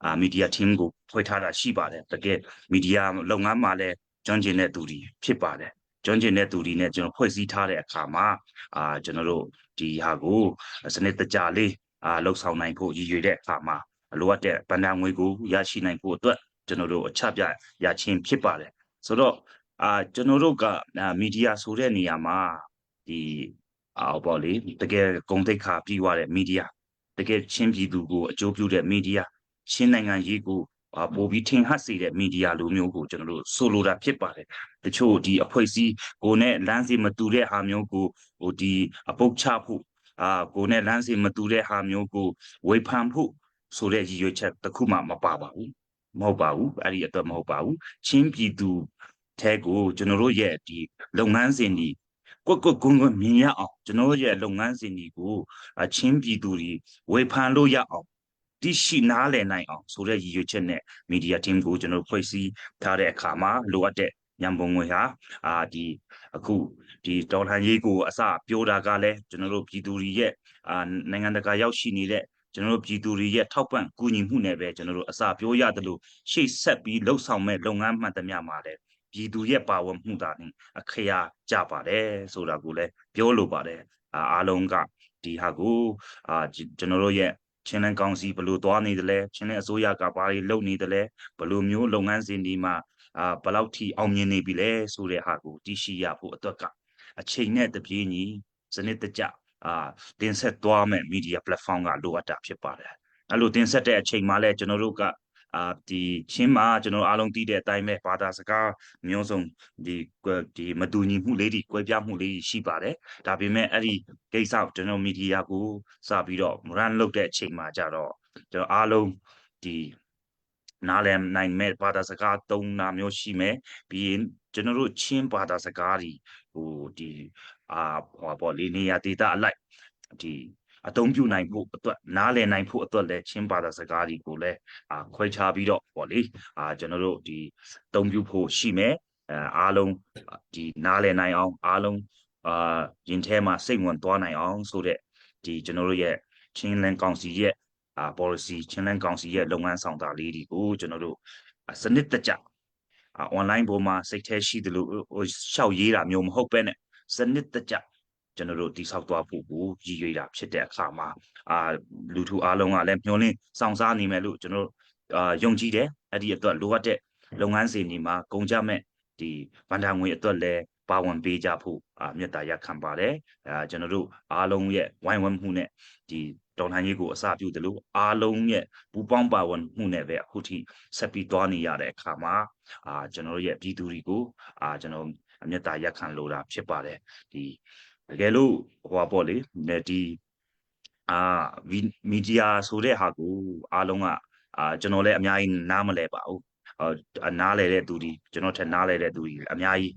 အာမီဒီယာ team ကိုဖွဲ့ထားတာရှိပါတယ်တကယ်မီဒီယာလုပ်ငန်းမှာလည်းကျွမ်းကျင်တဲ့သူတွေဖြစ်ပါတယ်ကျွမ်းကျင်တဲ့သူတွေနဲ့ကျွန်တော်ဖွဲ့စည်းထားတဲ့အခါမှာအာကျွန်တော်တို့ဒီဟာကိုစနစ်တကျလေးအာလှုပ်ဆောင်နိုင်ဖို့ရည်ရွယ်တဲ့အခါမှာလိုအပ်တဲ့ဗန္ဒငွေကိုရရှိနိုင်ဖို့အတွက်ကျွန်တော်တို့အချပြရချင်းဖြစ်ပါတယ်ဆိုတော့အာကျွန်တော်တို့ကမီဒီယာဆိုတဲ့နေရာမှာ ဒီအော်ပေါ့လေတကယ်ဂုံတိတ်ခါပြီးသွားတဲ့မီဒီယာတကယ်ချင်းပြည်သူကိုအကျိုးပြုတဲ့မီဒီယာချင်းနိုင်ငံရေးကိုပိုပြီးထင်ဟပ်စေတဲ့မီဒီယာလိုမျိုးကိုကျွန်တော်တို့ဆိုလိုတာဖြစ်ပါတယ်တချို့ဒီအဖွဲ့အစည်းကိုနဲ့လမ်းစီမတူတဲ့ဟာမျိုးကိုဟိုဒီအပုတ်ချဖို့အာကိုနဲ့လမ်းစီမတူတဲ့ဟာမျိုးကိုဝေဖန်ဖို့ ဆိုတဲ့ရည်ရွယ်ချက်တစ်ခုမှမပါပါဘူးမဟုတ်ပါဘူးအဲ့ဒီအတွက်မဟုတ်ပါဘူးချင်းပြည်သူထဲကိုကျွန်တော်တို့ရဲ့ဒီလုပ်ငန်းစဉ်ဒီကွက်ကွက်ကွန်းကွန်းမြင်ရအောင်ကျွန်တော်တို့ရဲ့လုပ်ငန်းစဉ်ဒီကိုအချင်းပြည်သူတွေဝေဖန်လို့ရအောင်တိရှိနားလည်နိုင်အောင်ဆိုတဲ့ရည်ရွယ်ချက်နဲ့ media team ကိုကျွန်တော်ဖွဲ့စည်းထားတဲ့အခါမှာလိုအပ်တဲ့ညံပုံငွေဟာအာဒီအခုဒီဒေါ်လန်ရေးကိုအစပြောတာကလည်းကျွန်တော်တို့ပြည်သူတွေရဲ့အာနိုင်ငံတကာရောက်ရှိနေတဲ့ကျွန်တော်တို့ပြည်သူတွေရဲ့ထောက်ပံ့ကူညီမှုနဲ့ပဲကျွန်တော်တို့အစပြောရတယ်လို့ရှေ့ဆက်ပြီးလှုပ်ဆောင်မဲ့လုပ်ငန်းမှန်သမျှမှာလည်းပြည်သူရဲ့ပါဝင်မှုသာလျှင်အခရာကြပါတယ်ဆိုတာကိုလည်းပြောလိုပါတယ်အားလုံးကဒီဟာကိုအာကျွန်တော်တို့ရဲ့ချင်းလန်းကောင်စီဘလို့သွားနေတယ်လဲချင်းလန်းအစိုးရကဘာတွေလုပ်နေတယ်လဲဘလို့မျိုးလုပ်ငန်းစဉ်ဒီမှာအာဘယ်လောက်ထိအောင်မြင်နေပြီလဲဆိုတဲ့ဟာကိုသိရှိရဖို့အတွက်က အချိန်နဲ့တပြေးညီစနစ်တကျအာတင်ဆက်သွားမဲ့ media platform ကလိုအပ်တာဖြစ်ပါတယ်အဲ့လိုတင်ဆက်တဲ့အချိန်မှာလဲကျွန်တော်တို့ကအာဒီချင်းမှာကျွန်တော်အားလုံးသိတဲ့အတိုင်းပဲဘာသာစကားမျိုးစုံဒီဒီမတူညီမှုလေးတွေကွဲပြားမှုလေးရှိပါတယ်ဒါပေမဲ့အဲ့ဒီကိစ္စကျွန်တော်မီဒီယာကိုစပြီးတော့ run လုပ်တဲ့အချိန်မှာကြတော့ကျွန်တော်အားလုံးဒီနားလည်နိုင်မဲ့ဘာသာစကားသုံးတာမျိုးရှိမယ်ပြီးရင်ကျွန်တော်တို့ချင်းဘာသာစကားတွေဟိုဒီအာဟောပေါ့လေနေရာဒေတာအလိုက်ဒီအသုံးပြုနိုင်ဖို့အတွက်နားလည်နိုင်ဖို့အတွက်လည်းချင်းဘာသာစကားတွေကိုလည်းအာခွဲခြားပြီးတော့ပေါ့လေအာကျွန်တော်တို့ဒီအသုံးပြုဖို့ရှိမယ်အဲအားလုံးဒီနားလည်နိုင်အောင်အားလုံးအာရင်ထဲမှာစိတ်ဝင်သွားနိုင်အောင်ဆိုတဲ့ဒီကျွန်တော်တို့ရဲ့ချင်းလန်ကောင်စီရဲ့အာ policy ချင်းလန်ကောင်စီရဲ့လုပ်ငန်းဆောင်တာလေးတွေကိုကျွန်တော်တို့စနစ်တကျ online ပေါ်မှာစိတ်ထဲရှိတယ်လို့ဟိုရှောက်ရေးတာမျိုးမဟုတ်ပဲနဲ့စနစ်တကျကျွန်တော်တို့တိဆောက်သွားဖို့ကိုရည်ရွယ်တာဖြစ်တဲ့အခါမှာအာလူထုအားလုံးကလည်းမျှော်လင့်စောင့်စားနေမယ်လို့ကျွန်တော်တို့အာယုံကြည်တယ်အဲ့ဒီအတွက်လိုအပ်တဲ့လုပ်ငန်းစဉ်တွေမှာကုန်ကြမဲ့ဒီဗန္ဒာငွေအတွက်လည်းပါဝင်ပေးကြဖို့အာမြတ်တာရက်ခံပါတယ်အာကျွန်တော်တို့အားလုံးရဲ့ဝိုင်းဝန်းမှုနဲ့ဒီတော်လှန်ရေးကိုအစပြုတယ်လို့အားလုံးရဲ့ပူပေါင်းပါဝင်မှုနဲ့ပဲအခုထိဆက်ပြီးသွားနေရတဲ့အခါမှာအာကျွန်တော်တို့ရဲ့ပြည်သူတွေကိုအာကျွန်တော်အမြတ်တာရက်ခံလိုတာဖြစ်ပါတယ်ဒီတကယ်လို့ဟိုပါပေါ့လေဒီအာမီဒီယာဆိုတဲ့ဟာကိုအားလုံးကအာကျွန်တော်လည်းအများကြီးနားမလဲပါဘူးနားလဲတဲ့သူတွေကျွန်တော်ထက်နားလဲတဲ့သူတွေအများကြီး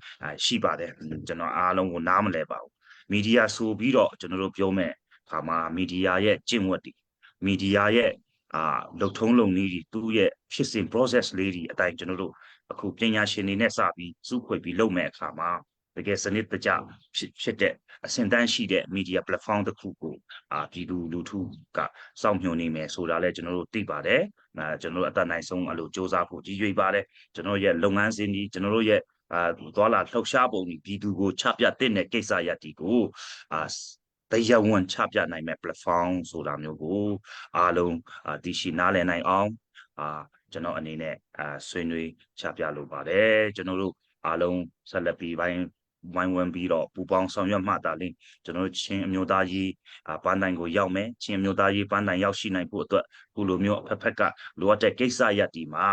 ရှိပါတယ်ကျွန်တော်အားလုံးကိုနားမလဲပါဘူးမီဒီယာဆိုပြီးတော့ကျွန်တော်တို့ပြောမဲ့ခါမှာမီဒီယာရဲ့ကျင့်ဝတ်တွေမီဒီယာရဲ့အာလုံထုံးလုံနည်းတွေသူ့ရဲ့ဖြစ်စဉ် process လေးတွေအတိုင်းကျွန်တော်တို့အခုပညာရှင်တွေနဲ့စပြီးစုဖွဲ့ပြီးလုပ်မဲ့အခါမှာတကယ်စနစ်တကျဖြစ်ဖြစ်တဲ့အဆင့်တန်းရှိတဲ့ media platform တစ်ခုကိုအာပြည်သူလူထုကစောင့်မျှော်နေမယ်ဆိုတာလည်းကျွန်တော်တို့သိပါတယ်အဲကျွန်တော်တို့အသက်နိုင်ဆုံးအလိုစ조사ဖို့ကြည်ရွေပါတယ်ကျွန်တော်ရဲ့လုပ်ငန်းစဉ်ဒီကျွန်တော်တို့ရဲ့အာသွာလာလှုပ်ရှားပုံဒီပြည်သူကိုချပြတဲ့ကိစ္စရပ်ဒီကိုအာတရားဝင်ချပြနိုင်မဲ့ platform ဆိုတာမျိုးကိုအားလုံးသိရှိနားလည်နိုင်အောင်အာကျွန်တော်အနေနဲ့အာဆွေးနွေးချပြလိုပါတယ်ကျွန်တော်တို့အားလုံးဆက်လက်ပြီးပိုင်းဝိုင်းဝန်းပြီးတော့ပူပေါင်းဆောင်ရွက်မှသာလျှင်ကျွန်တော်တို့ချင်းအမျိုးသားရေးပန်းတိုင်ကိုရောက်မယ်ချင်းအမျိုးသားရေးပန်းတိုင်ရောက်ရှိနိုင်ဖို့အတွက်ခုလိုမျိုးအဖက်ဖက်ကလိုအပ်တဲ့ကိစ္စရပ်ဒီမှာ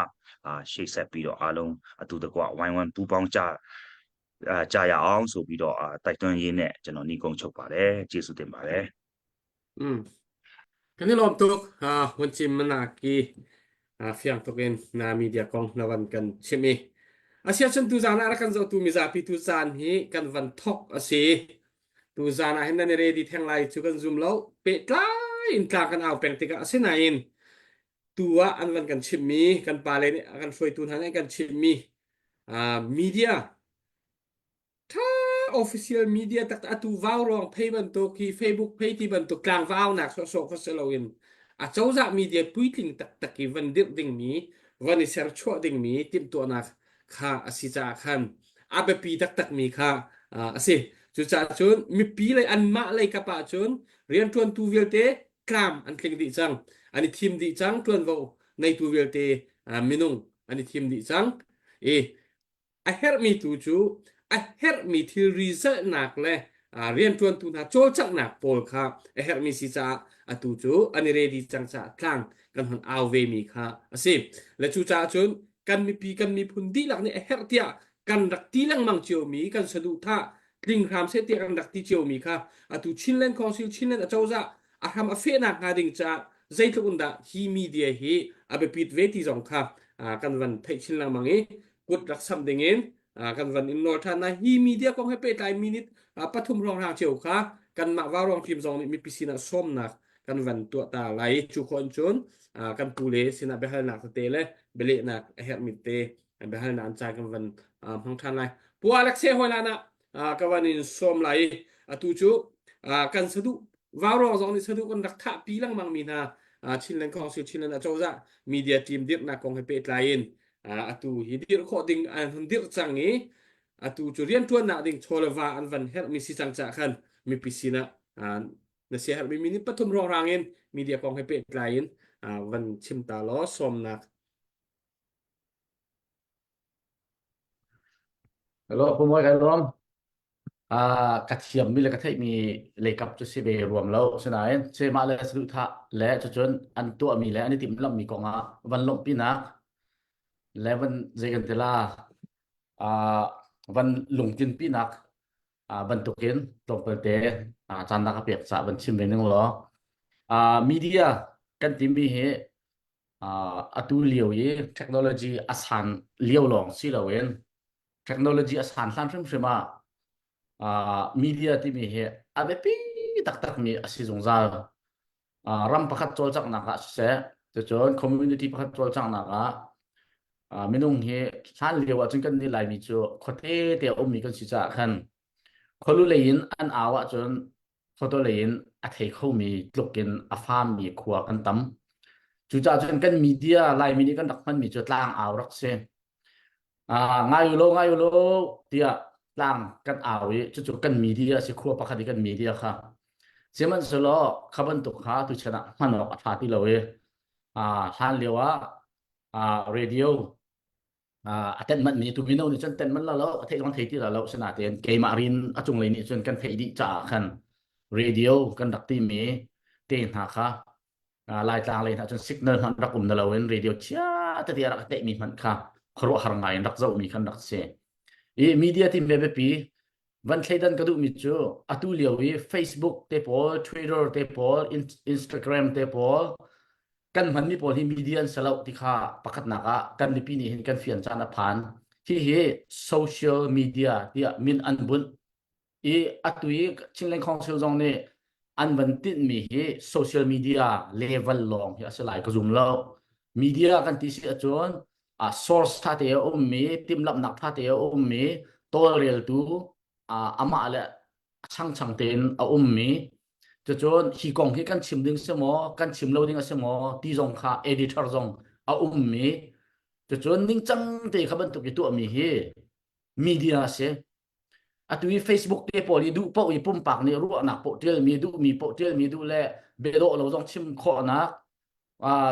အာရှေ့ဆက်ပြီးတော့အားလုံးအတူတကွဝိုင်းဝန်းပူပေါင်းကြအာကြရအောင်ဆိုပြီးတော့အာတိုက်တွန်းရင်းနဲ့ကျွန်တော်နှီးကုန်းချုပ်ပါတယ်ကျေးဇူးတင်ပါတယ် อืม Kan i lawm tuk. Hun chim manak i fiang tuk in na media kong na van kan chim i. Asia cun tuzaan ah rak kan zohtu mizapi tuzaan hi kan van thok a si. Tuzaan ah hin nan i ready theng lai cu kan zum lo. Pehtlai in tla kan au peng tikah asinain tu ah an van kan chimmi kan pale nih a kan hruaitu hna nih an kan chimmi media Tha official media taktak atu vau ruang phei bantuk hi Facebook phei ti bantuk tlangvau nak sawhsawh kha si loin a cozah media puitling taktak i van dirh dingmi van i serchuah dingmi timhtuahnak kha a si caah khan a biapi taktakmi kha a si. Cucaah cun mipi lei anmah lei kap ah cun rianṭuantu vialte tlam an tling dih cang. An i thim dih cang ṭuanvo neitu vialte minung an i thim dih cang. I A herhmi tu cu a herhmi thilri zalhnak le rianṭuantu hna cawlcanghnak pawl kha a herhmi si caah atu cu an i ready cang caah tlang kan hon au vemi kha a si. Le cucaah cun kan mipi kan miphun dihlak nih a herh tiah kan rak ti lengmang ciomi kan saduhthah tling hram seh tiah kan rak ti ciomi kha atu Chinland Council Chinland acozah a hram a fehnak hnga ding caah Zeitluk in dah hi media hi a biapit ve ti zong kha kan van theih chin lengmang i kut rak samh ding in kan van in nawl ṭhan lai. Hi media kong he pehtlai minute pathum hrawnghrang cio kha kanmah Vaurawng team zong nih mipi sinah sawmnak kan van tuah ta lai. Cu khawh in cun kan pu le sinah biahalnak tete le bialehnak a herhmi te biahalnak an caan kan van hmang ṭhan lai. Pu Alexei hawi ah ka van in sawm lai i atu cu kan saduh Vaurawng zong nih saduh kan rak thahpi lengmang mi hna Chinland Council Chinland acozah media team dirhnak kong he pehtlai in atu hi dirh khawh ding an hun dirh cang i atu cu rianṭuannak ding chaw le va an van herhmi si cang caah khan mipi sinah na sia herhmi minute pathum hrawnghrang in media kong he pehtlai in van chim ta law sawmnak Hello, Pu Mawi kai lawm. Ah, ka thiammi le ka theihmi leikap cu si ve ruam lo. Asinain mah le saduhthah le cucun an tuahmi le an i timhlamhmi kongah van lawmhpinak le van zei kan ti la ah, van lungtlinpinak ah, bantukin tlawmpalte ah, caan na ka pek caah van chim ve ning law. Ah, media kan timi hi uh, atu lio i technology a san lio lawng si loin technology a san hlan hrimhrim ah uh, media timi hi a biapi taktakmi a si zungzal. Uh, ram pakhat cawlcanghnak ah siseh, cucun community pakhat cawlcanghnak ah uh, minung hi hlan lio ahcun kan nih Laimi cu khuate te a ummi kan si caah khan khualu lei in an au ahcun photo lei in a thei khomi tluk in a fammi khua kan tam. Cucaah cun kan media Laimi nih kan rak hmanmi cu tlang au rak si. Ah, ngai u law ngai u law tiah tlang kan au i cucu kan media si khua pakhat i kan media kha. Sihmanhsehlaw kha bantuk kha tuchan ah hman awk a ṭha ti lo i ah hlan lio ah ah radio a tenh manh mi tu mino nih cun tenh manh la lo a theih zong thei ti la lo sinain keimah rin a cunglei nih cun kan theih dih caah khan radio kan rak ti mi te hna kha laitlang lei hna cun signal hmanh rak um na loin radio chia tete rak teh mi hmanh kha khuaruahhar ngai in rak zoh mi khan rak si i media ti me biapi van thleidan ka duh mi cu atu lio i Facebook te pawl Twitter te pawl Instagram te pawl kan hmanmi pawl hi media an si lo ti kha pakhatnak ah kan mipi nih hin kan fian caan a phan. Hihi social media tiah min an bunh i atu i Chinland Council zong nih an van tinhmi hi social media level lawng hi a si lai ka zum lo. Media kan ti si ahcun a source tha te a ummi, timhlamhnak tha te a ummi, tawlreltu amah le a changchang tein a ummi cucun hi kong hi kan chim ding si maw kan chim lo ding a si maw ti zong kha editor zong a ummi cucun ningcang te kha bantuk i tuahmi hi media a si atu i Facebook te pawl i duh paoh i pumpak nih ruahnak paoh tialmi duhmi paoh tialmi duh le biadawh lo zong chim khawhnak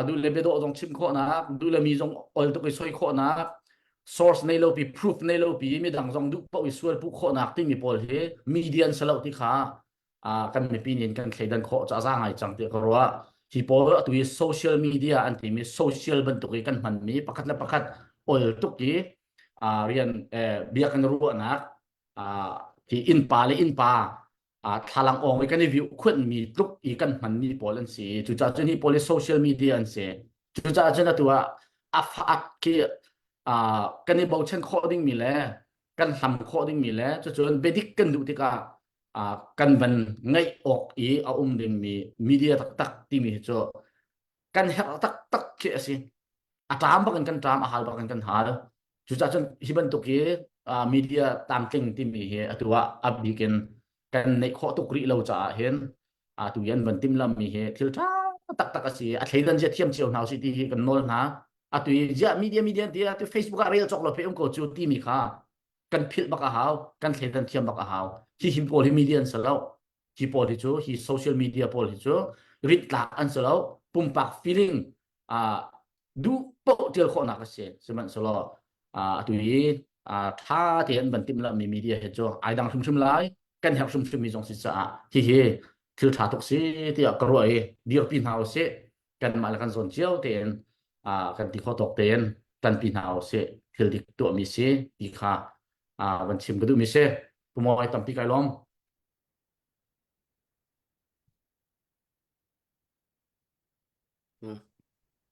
duh le biadawh zong chim khawhnak duh le mi zong ol tuk i soi khawhnak source nei lo pi proof nei lo pi midang zong duh paoh i sual puh khawhnak timi pawl hi media an si lo ti kha kan mipi nih kan thleidan khawh cu a za ngai cang tiah ka ruah hi pawl atu i social media an timi social bantuk i kan hmanmi pakhat le pakhat ol tuk i rian bia kan ruahnak hi innpa le innpa thlalang awng i kan i viu khuanmi tluk i kan hmanmi pawl an si cucaah cun hi pawl hi social media an si cucaah cun atu ah a fak khi kan i bochan khawh dingmi le kan hlam khawh dingmi le cucun biadik kan duh tikah kan van ngaih awk i a um dingmi media taktak timi hi cu kan herh taktak khi a si a ṭam bak in kan ṭam a hal bak in kan hal cucaah cun hi bantuk hi media tlamtling timi hi atu ah a bik in kan neih khawh tuk rih lo caah hin atu hi an van timhlammi hi thil ṭha taktak a si a thleidan zia thiam cio hna usih ti hi kan nawl hna atu hi ziah media media ti atu Facebook ah rel cawk lo pe um ko cu timi kha kan philh bak a hau kan thleidan thiam bak a hau hi him pawl hi media an si lo hi pawl hi cu hi social media pawl hi cu rintlak an si lo pumpak feeling uh, duh paoh tial khawhnak a si sihmanhsehlaw uh, atu hi uh, tha te an van timh mi media hi cu ai dang hrimhrim lai kan herh hrimhrim mi zong si caah hihi thil tha tuk si tiah ka ruah i dirpi hna usih kanmah le kan zawn cio tein uh, kan ti khawh tawk tein tanpi hna usih thil dik tuahmi si ti kha uh, van chim ka duhmi si Pumawi tampi kai lawm.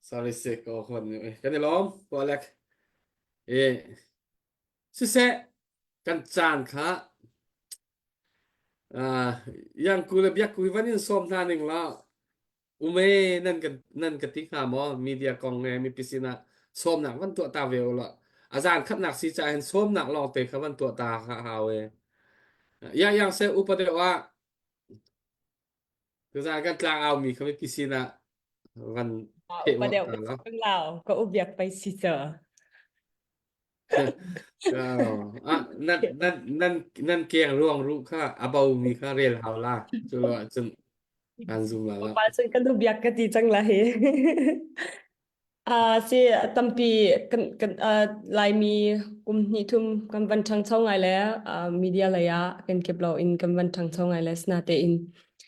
Sorry se ko hon kan i lawm ko Alec. E siseh kan caan kha uh, yang ku le biak ku van in sawm hna ning la ume nan kan nan ka ti hnga maw media kong nge mipi sinah sawmnak van tuah ta ve u la azan khatnak si ca hin sawmnak lawng te kha van tuah ta kha hau e ya yang se upa deuh ah tuzan kan tlang au mi kha mipi sinah van pheh Upa ngawt deuh ta la ka lao ka ubiak pai si ca. Ah, nan nan nan nan keng ruang ru kha a bo mi kha rel hau la cu lo ahcun an zum la la Pa cun kan ubiak ka ti cang la hi. Ah si tampi kan kan ah, Laimi kum hnih thum kan van ṭhangcho ngai le ah, media lei ah kan kip lo in kan van ṭhangcho ngai le sinatein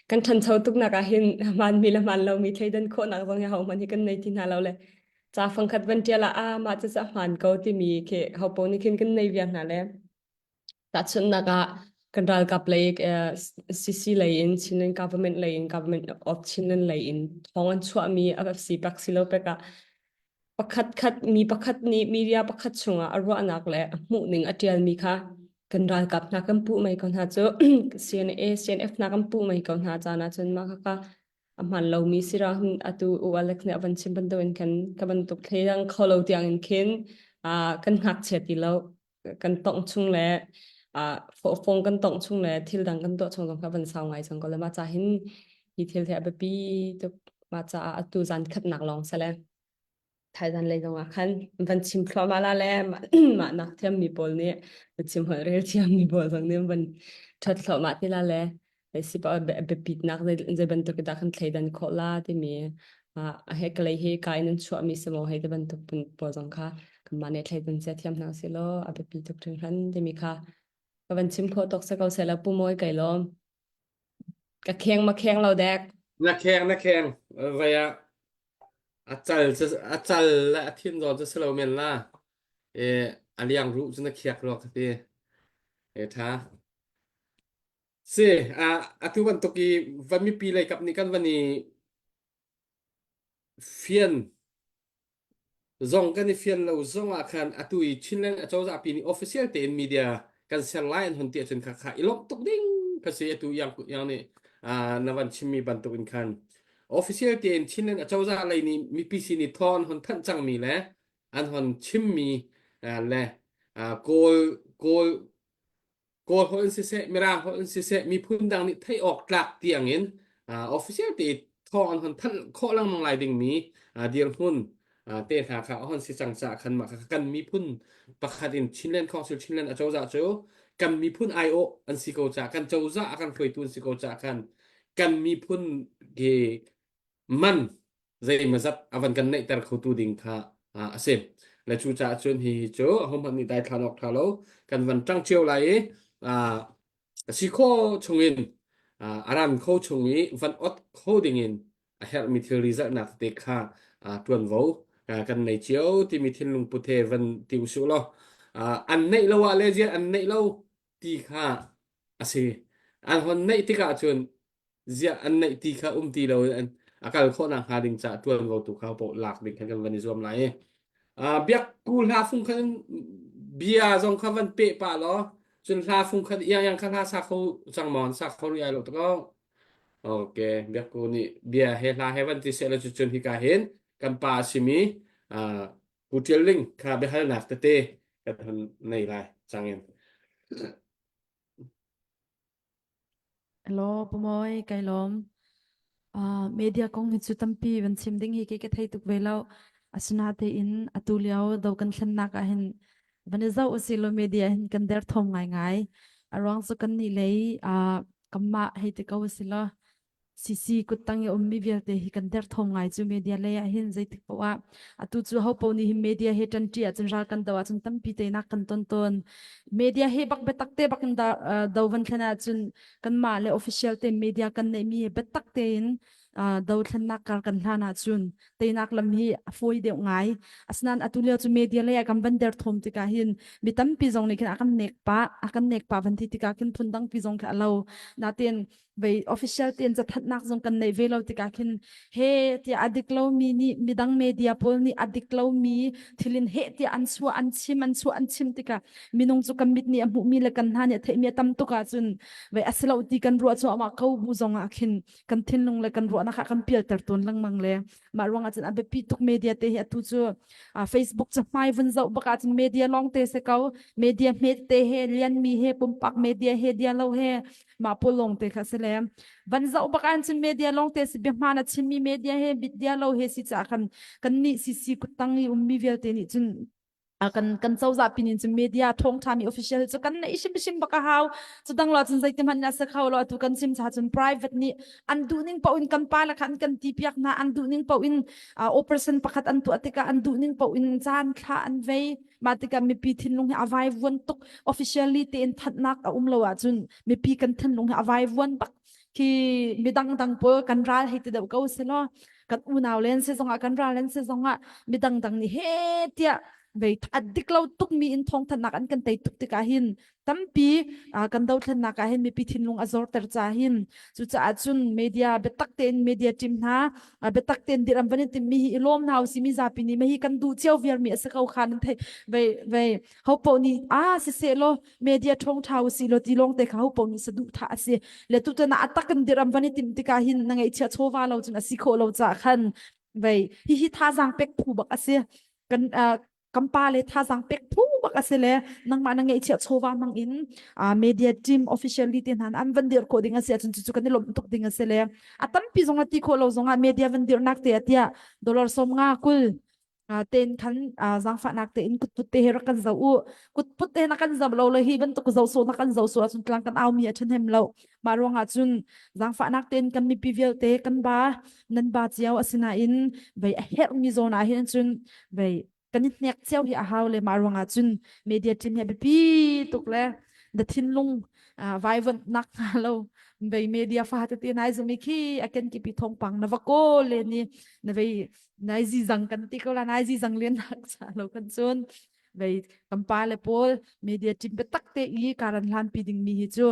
kan ṭhancho tuknak ah hin hmaanmi le hmaan lomi thleidan khawhnak zong hi hohmanh hi kan nei ti hna lo le ca fangkhat van ṭial ah ah mah cucu a hmaan ko timi khi hopaoh nih khin kan nei viar hna le Tahchunhnak ah kan ralkap lei CC lei in Chinland government lei in government of Chinland lei in thawng an chuahmi FFC pak si lo pek ah pakhat khat mi pakhat nih media pakhat chungah a ruahnak le a hmuhning a ṭialmi kha kan ralkap hna kan puh mei ko hna cu CNA CNF hna kan puh mei ko hna caan ahcun mah khakha a hmaan lomi si ra atu u Alex nih a van chim bantukin khan ka bantuk thleidang kho lo tiangin khin kan ngakchia ti lo kan tongh chung le uh, fong kan tongh chung le thil dang kan tuah chung zong kha van sau ngai cang ko le mah ca hin hi thil hi a biapi tuk mah caah atu zan khatnak lawng sale thaizan lei zong ah khan van chim thluahmah la le mah nak thiam mi pawl nih chim holh rel thiam mi pawl zong nih van that thluahmah ti la le si pa biapitnak zei bantuk dah kan thleidan khawh la timi he kalei hi ka in an chuahmi si maw hei ti bantuk pawl zong kha kanmah nih thleidan cia thiam hna si law a biapi tuk hringhran timi kha ka van chim khawh tuk se ko seh la pu mawi kai lawm ka kheng ma kheng lo dek na kheng na kheng vai ah a cal a cal le a thin zawn cu si lo men la e a liang ruh cu na khiak rua ka ti e tha Si, atu bantuk i van mipi lei kap nih kan van i fian zong kan i fian lo zong ah khan atu i Chinland acozah pi nih official tein media kan ser lai an hun ti ahcun kha kha i lawmh tuk ding kha si atu yang yang nih na van chimmi bantuk in khan official tein Chinland acozah lei nih mipi sin i thawn hon thanh cangmi le an hon chimmi le kawl kawl Kawl holh in siseh, Mirang holh in siseh, miphun dang nih theih awk tlak tiangin official te thawng an hon thanh khawh lengmang lai dingmi dirhmun te hna kha a hon si cang caah khan mah kha kan miphun pakhat in Chinland Council Chinland acozah cu kan miphun aiawh an si ko caah kan cozah a kan hruaitu an si ko caah khan kan miphun hi man zeimazat a van kan neihter khotu ding kha a si. Le cu caah cun hi hi cu ahohmanh nih daithlan awk ṭha lo kan van ṭang cio lai i a si kho chungin a ran kho chung i van ot kho dingin a herhmi thilri zalhnak te kha ṭuanvo kan nei cio timi thinlung put he van ti usih law an neih lo ah le ziah an neih lo ti kha a si. An hon neih tikah cun ziah an neih ti kha um ti lo in a kal khawh nak hnga ding caah tuanvo tu kha poh lak ding khan kan van i zuam lai i biak ku hla fung khan bia zong kha van pe pa law cun hla fung khan iang iang kha hla sa kho cang maw sa kho ri ai lo to ko okay biak ku nih bia he hla he van ti se la cu cun hika hin kan pa a simi Pu Tial Ling kha biahalnak tete kan hon nei lai cangin Hello, Pu Mawi, kai lawm. Uh, media kong hi cu tampi van chim ding hi kei ka thei tuk ve lo. Asinatein atu lio do kan thlennak ah hin van i zoh usih law media hin kan derthawm ngaingai. A ruang cu kan nih lei uh, kanmah hei ti ko usih law CC kuttang i ummi vialte hi kan derthawm ngai cu media lei ah hin zeitik poah ah atu cu ho paoh nih hin media he ṭanṭi ahcun ral kan do ahcun tampi teinak kan ton tawn media he bak biatak te bak in da, uh, do van thlen ahcun kanmah le official te media kan neihmi he biatak tein uh, do thlennak kar kan hlan ahcun teinak lam hi a fawi deuh ngai asinain atu lio cu media lei ah kan van derthawm tikah hin mi tampi zong nih khin a kan nek pah a kan nek pah van ti tikah khin phun dangpi zong khi a lo natin. Vei official tein cathanhnak zong kan neih ve lo tikah khin he tiah a dik lomi nih midang media pawl nih a dik lomi thil in heh tiah an chuah an chim an chuah an chim tikah minung cu kan mit nih a hmuhmi le kan hna nih a theihmi a tam tuk ahcun vei a si lo ti kan ruah cuahmah ko bu zong ah khin kan thinlung le kan ruahnak ah kan pialter tawn lengmang le mah ruang ah cun a biapi tuk media te hi atu cu Facebook cahmai vun zoh bak ahcun media lawng te si ko media hmet te he lianmi he pumpak media he dia lo he mah pawl lawng te kha si le van zoh bak an cun media lawng te si bia hmaan a chimmi media he media lo he si caah kan kan nih CC kuttang i ummi vialte nih cun kan kan cozah pin in cun media thawngtha mi official cu kan nei hrimhrim bak a hau cu dang lo cun zeiti hmanh a si kho lo atu kan chim cha cun private nih an duh ning paoh in kan pa le kha an kan ti piak hna an duh ning paoh in operation pakhat an tuah tikah an duh ning paoh in caan thla an vei mah tikah mipi thinlung hi a vaivuan tuk officially tein thanhnak a um lo ahcun mipi kan thinlung hi a vaivuan bak khi midang dang pawl kan ral hei ti deuh ko si law kan unau len si zongah kan ral len si zongah midang dang nih he tiah vei a dik lo tuk mi in thawngthanhnak an kan tei tuk tikah hin tampi kan dothlennak ah hin mipi thinlung a zorter ca hin cucaah cun media biatak tein media team hna biatak tein dirham van in timmi hi i lawm hna usih mi zapi nih hi kan duh cio viar mi a si ko kha nan thei vei vei ho poh nih a siseh law media ṭhawng ṭha usih law ti lawng te kha ho poh nih saduh tha a si le tutan ah a tak in dirham van i timh tikah hin na ngeihchiah chawva lo cun a si khawh lo caah khan vei hihi thazaang pek phu bak a si kan kan pa le thazaang pek phu bak a si le nangmah na ngeihchiah chawva hmang in media team officially te hna an van dir khawh ding a si ahcun cucu kan i lawmh tuk ding a si le a tampi zong a ti khawh lo zong ah media van dirnak te ah tiah dollar som nga kul ten khan zaangfahnak te in kutput te he rak kan zoh u kutput te na kan zoh lo le hi bantuk zoh so na kan zoh so ahcun tlang kan au mi a ṭhahnem lo mah ruangah cun zaangfahnak tein kan mipi vialte kan ba nan ba cio asinain vei a herhmi zawn ah hin cun vei kan i hnek cio hi a hau le mah ruangah cun media team hi a biapi tuk le na thinlung vaivanh nak hnga lo vei media fa tete nai zumi khi a ken kipi thawngpang na va kawl le ni na vei nai zi zang kan ti ko la nai zi zang len nak cha lo kan cun vei kan pa le pawl media team biatak te i karan hlan pi ding mi hi cu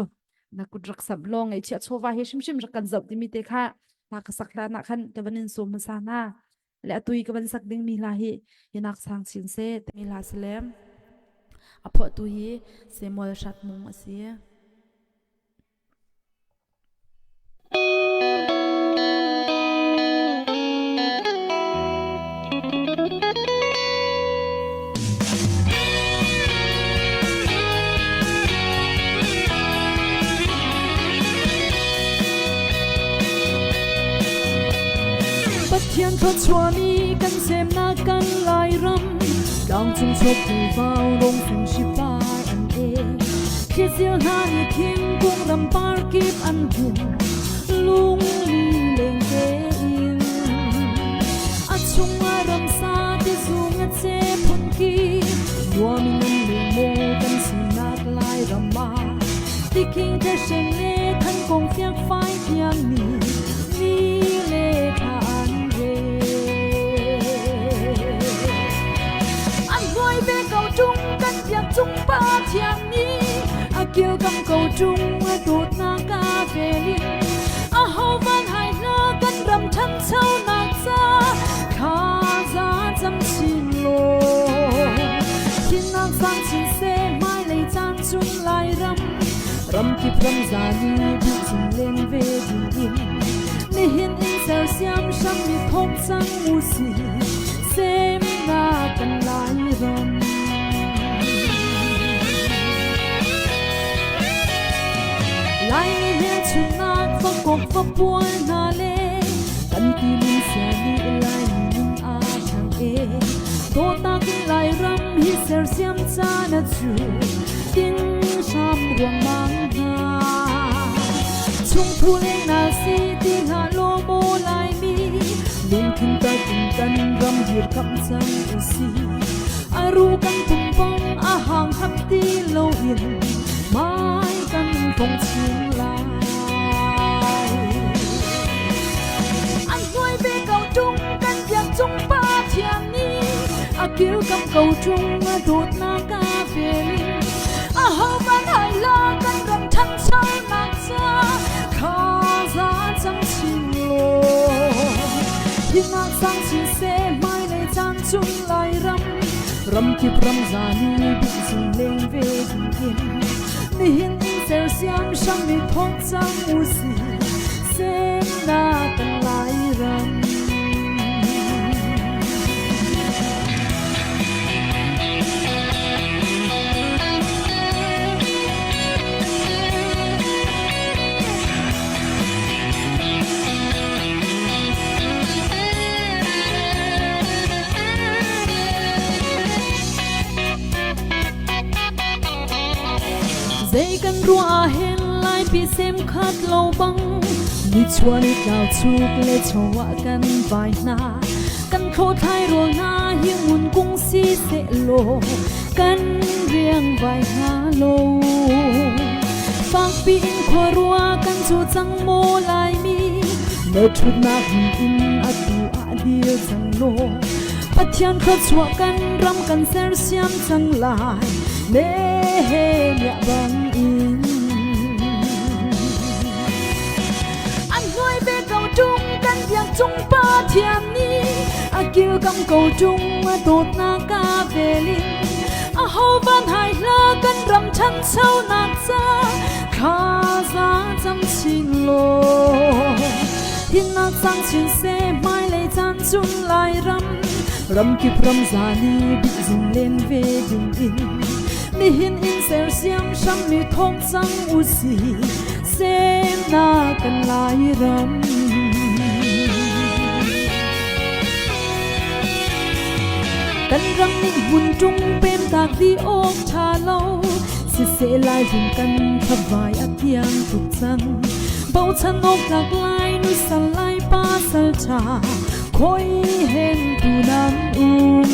na kut rak samh law ngaihchiah chawva hi hrimhrim rak kan zoh timi te kha hla ka sak hlan ah khan ka van in sawm hmasa hna le atu i ka van sak ding mi hla hi hinak sang chin se timi hla si le a phuahtu hi Samuel Hratmung a si. Pathian thluachuahmi kan semnak kan Lairam tlangcung chuak vau rong fing hripai an e Thizil hna nih thingkung ram par kip an hum lungli leng tein a chungah ramsa tizung a che phun ki nuam in an leng maw kan sinak Lairam ah tiking theshen le than kong fiak fai piang mi ni le thla an re an hnuai ve ko tung kan biak cung pa thiang nih a kilkam ko tung a dawtnak a velin a ho van hai hna kan ram ṭhanchonak ca kha za cam chin law thinnak sang chin seh hmailei caan chung Lairam ramkip ramza nih duh chin len ve ding in nihin in sersiam hram mi thawk cang u si semnak kan Lairam Laimi hmelchunhnak fakawk fapual hna le kan tilin sia nih Laimi nun aa ṭhang e. Dawtnak in Lairam hi sersiam caan a cu ting hram ruangmang hna. Chungthu lengnak si ti hlah law maw Laimi lungthin tak in kan ram dirkamh cang u si. A ru kan tumpang a hang hap ti loin mai kan fong chin lai. An hnuai ve ko tung kan biak cung pa thiam nih a kilkam ko tung a dawtnak a velin a ho van hai la kan ram ṭhanchonak ca. Thaza cang chin law Hinak sang chin seh hmailei caan chung Lairam ramkip ramza nih bihzung leng ve ding in nihin in sersiam hram i thawk cang usih semnak kan Lairam. Zei kan ruah hen laipi sem khat lo bang nichuah ni tlau chuk le chaw kan vai hna kan thlothlai rawl hna hi ngun kung si seh law kan riang vai hnga lo. Fakpi in khuarua kan cu cang maw Laimi na ṭhutnak in atu ah dir cang law Pathian thluachuah kan ram kan sersiam cang lai Nehemiah bang in an hnuai ve ko ṭung kan biak cung Pathian nih a kilkam ko ṭung a dawtnak a velin a ho van hai hla kan ram ṭhanchonak ca thlaza cam chin law hinnak cang chin seh hmailei caan cun Lairam ramkip ramza nih bihzung len ve ding in nihin in sersiam hrammi thawng cang usih semnak kan Lairam. Kan ram nih hmun ṭung pemtak di awk ṭha lo siseh lai rum kan thavai a kiang tuk cang bochan awk tlak lai nu sal lai pa sal ṭha khoi hen tu nan um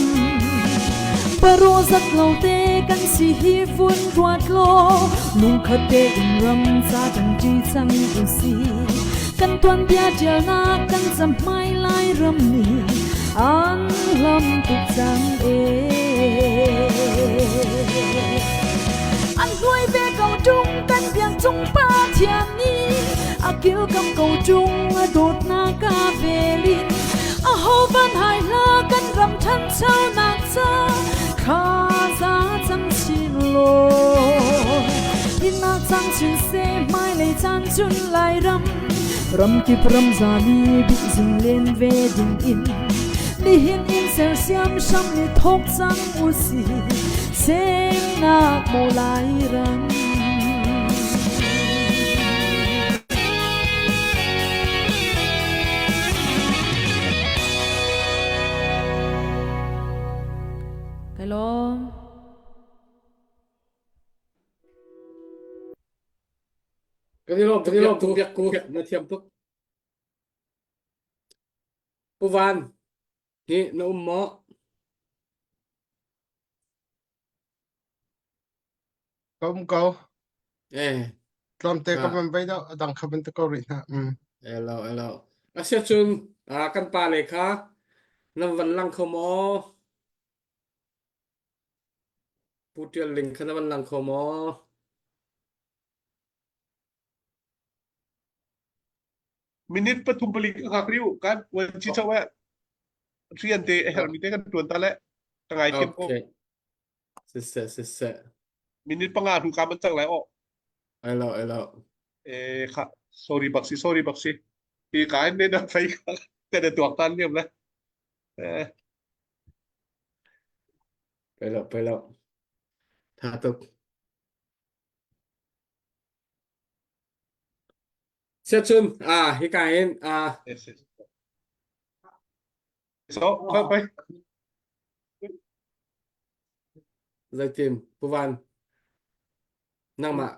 Paro zat lo te kan si hi vun ruat law lungkhat tein ram ca kan ṭi cang usi kan tuanbia ṭialnak kan camhmai lai ram nih an hlam tuk cang e an hnuai ve ko ṭung kan biak cung Pathian nih a kilkam ko ṭung a dawtnak a velin a ho van hai hla kan ram ṭhanchonak ca thlaza cam chin law hinak cang chin seh hmailei caan cun Lairam ramkip ramza mi bihzung len ve ding in nihin in sersiam hram ni thawk cang usih semnak maw Lairam Kai lawm. Kan i lawm tuk biak ku biak ku na thiam tuk. Pu Van hi na um maw? Ka um ko. Eh. Tlawmte ka van vei deuh, a dang kha van ti ko rih hna. Mm. Elo, elo. Asia cun ah, kan pa le kha nan van lang kho maw? Pu Tial Ling kha na van lang kho maw? Minute pathum pali ka hngak riu kan wan chi chau eh rian te a hermi te kan tuan ta le ka ngai thiam ko. Okay. Siseh, siseh. Minute panga hnu ka man cang lai o. Elo, elo. Eh kha sorry bak si sorry bak si. Hi ka in ne na fei ka te na tuak tan liam le. Eh Pelo, pelo. Tha tuk. Siachun, ah, hika hin, ah, yes, yes. So, khoi khoi. Zeitin, Pu Van, nangmah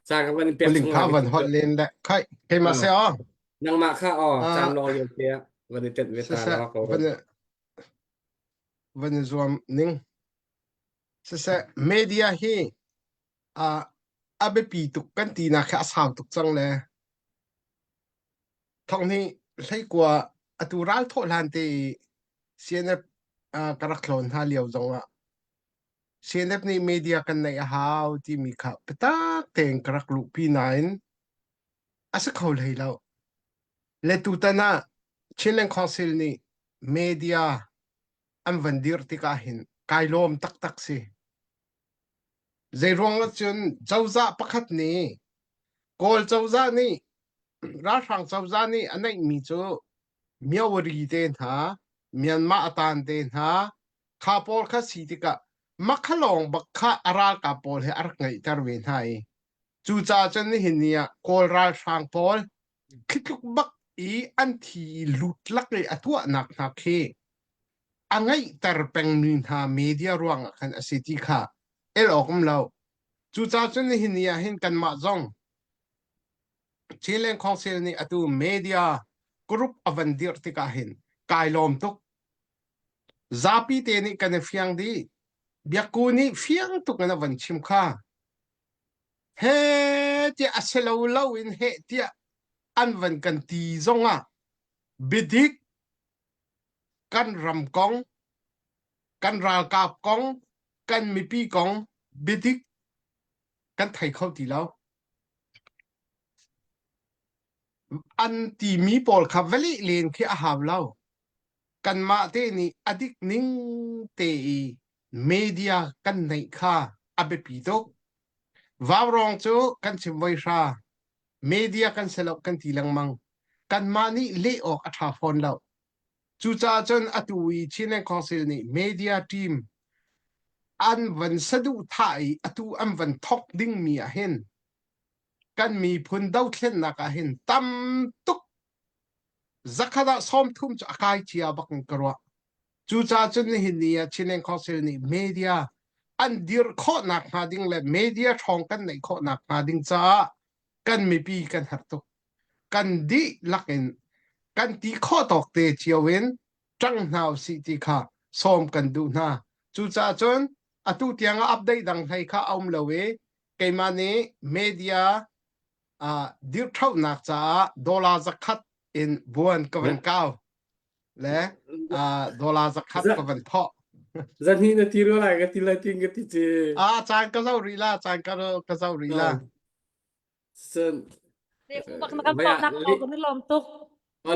caan ka van in pek Puling chung kha lai van hot len le khai keimah se o Nangmah kha o caan lawng lio te van i tenh ve ta siseh la ko. van van i zuam ning siseh media hi a a biapi tuk kan ti nak khi a sau tuk cang le thong nih hleikua atu ral thawh hlan te i CNF ka rak tlawn hna lio zong ah CNF nih media kan neih a hau timi kha biatak tein ka rak luhpi nain. A si kho hlei lo. Le tutan ah Chinland Council nih media an van dirh tikah hin kai lawm taktak si. Zeiruang ahcun cozah pakhat nih Kawl cozah nih ralhrang cozah nih a neihmi cu Myawaddy te hna, Myanmar a tan te hna, kha pawl kha si tikah makhalawng bak kha a ralkap pawl he a rak ngeihter ve hna i cucaah cun nihin ni ah Kawl ralhrang pawl khi tluk bak i an thi i lutlak i a tuahnak hna khi a ngeihter pengmi hna media ruangah khan a si ti kha el awk um lo. Cucaah cun nihin ni ah hin kanmah zong Chinland Council nih atu media group a van dirh tikah hin kai lawm tuk. Zapi te nih kan i fiang dih. Biakku nih fiang tuk in a van chim kha. He tiah a si lo lo in heh tiah an van kan ti zongah biadik kan ram kong, kan ralkap kong, kan mipi kong biadik kan thei kho ti lo. An timi pawl kha va leh len khi a hau lo. Kanmah te nih a dik ning te i media kan neih kha a biapi tuk. Vaurawng cu kan chim voi hra. Media kan si lo kan ti lengmang. Kanmah nih leh awk a ṭha fawn lo. Cucaah cun atu i Chinland Council nih media team an van saduhthah i atu an van thok dingmi ah hin kan miphun dothlennak ah hin tam tuk zakhat ah 30 cu a kai cia bak in ka ruah. Cucaah cun nihin ni ah Chinland Council nih media an dirh khawhnak hnga ding le media ṭhawng kan neih khawhnak hnga ding caah kan mipi kan herh tuk. Kan dihlak in kan ti khawh tawk te cio in ṭang hna usih ti kha sawm kan duh hna. Cucaah cun atu tiang ah update dang hlei kha a um lo i keimah nih media uh, dirhṭhonak caah dollar zakhat in buan ka van kau le uh, dollar zakhat ka van thawh. Zahnih na ti rua lai ka ti lai tin ka ti ci. Ah, caan ka zo rih la, caan ka ka zo rih la. Cun bak na kan pawnak ko kan i lawm tuk.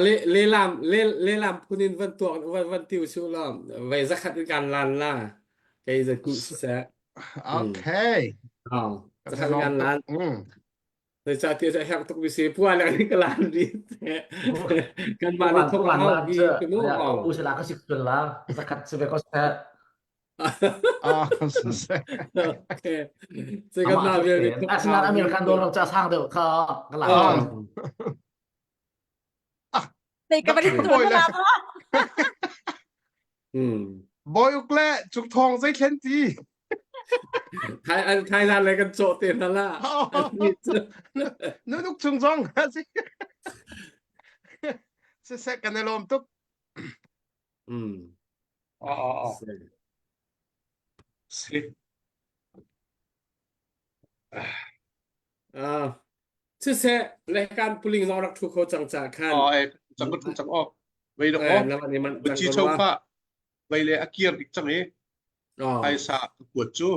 Le le lam le le lam phun in van tuak van van tiu su la vei zakhat in kan lan la kei za ku siseh. Okay. Oh, zakhat in kan lan. Zeicahtiah a herh tuk mi si puan le ka lan ri kan mah nih thok hau hi ka mu u sila ka sik tul la zakhat si ve ko seh Ah, okay se kan na vial nih thok Asinain American dollar ca sang deuh kha ka la. Nei ka van Bawi le Bawi uk le cuk thong zei thlen ti. Thailand le kan cawh te hna la. Nu nuk chung zong si. Siseh kan i lawm tuk. Mm. Ah ah ah. Si. Ah. Siseh lekan puling zong rak thu kho cang ca khan. Ah eh cang ka thu cang ok. Vei dok ok. Chi chau fa vei le a kir dik cang i phaisa ka kuat cu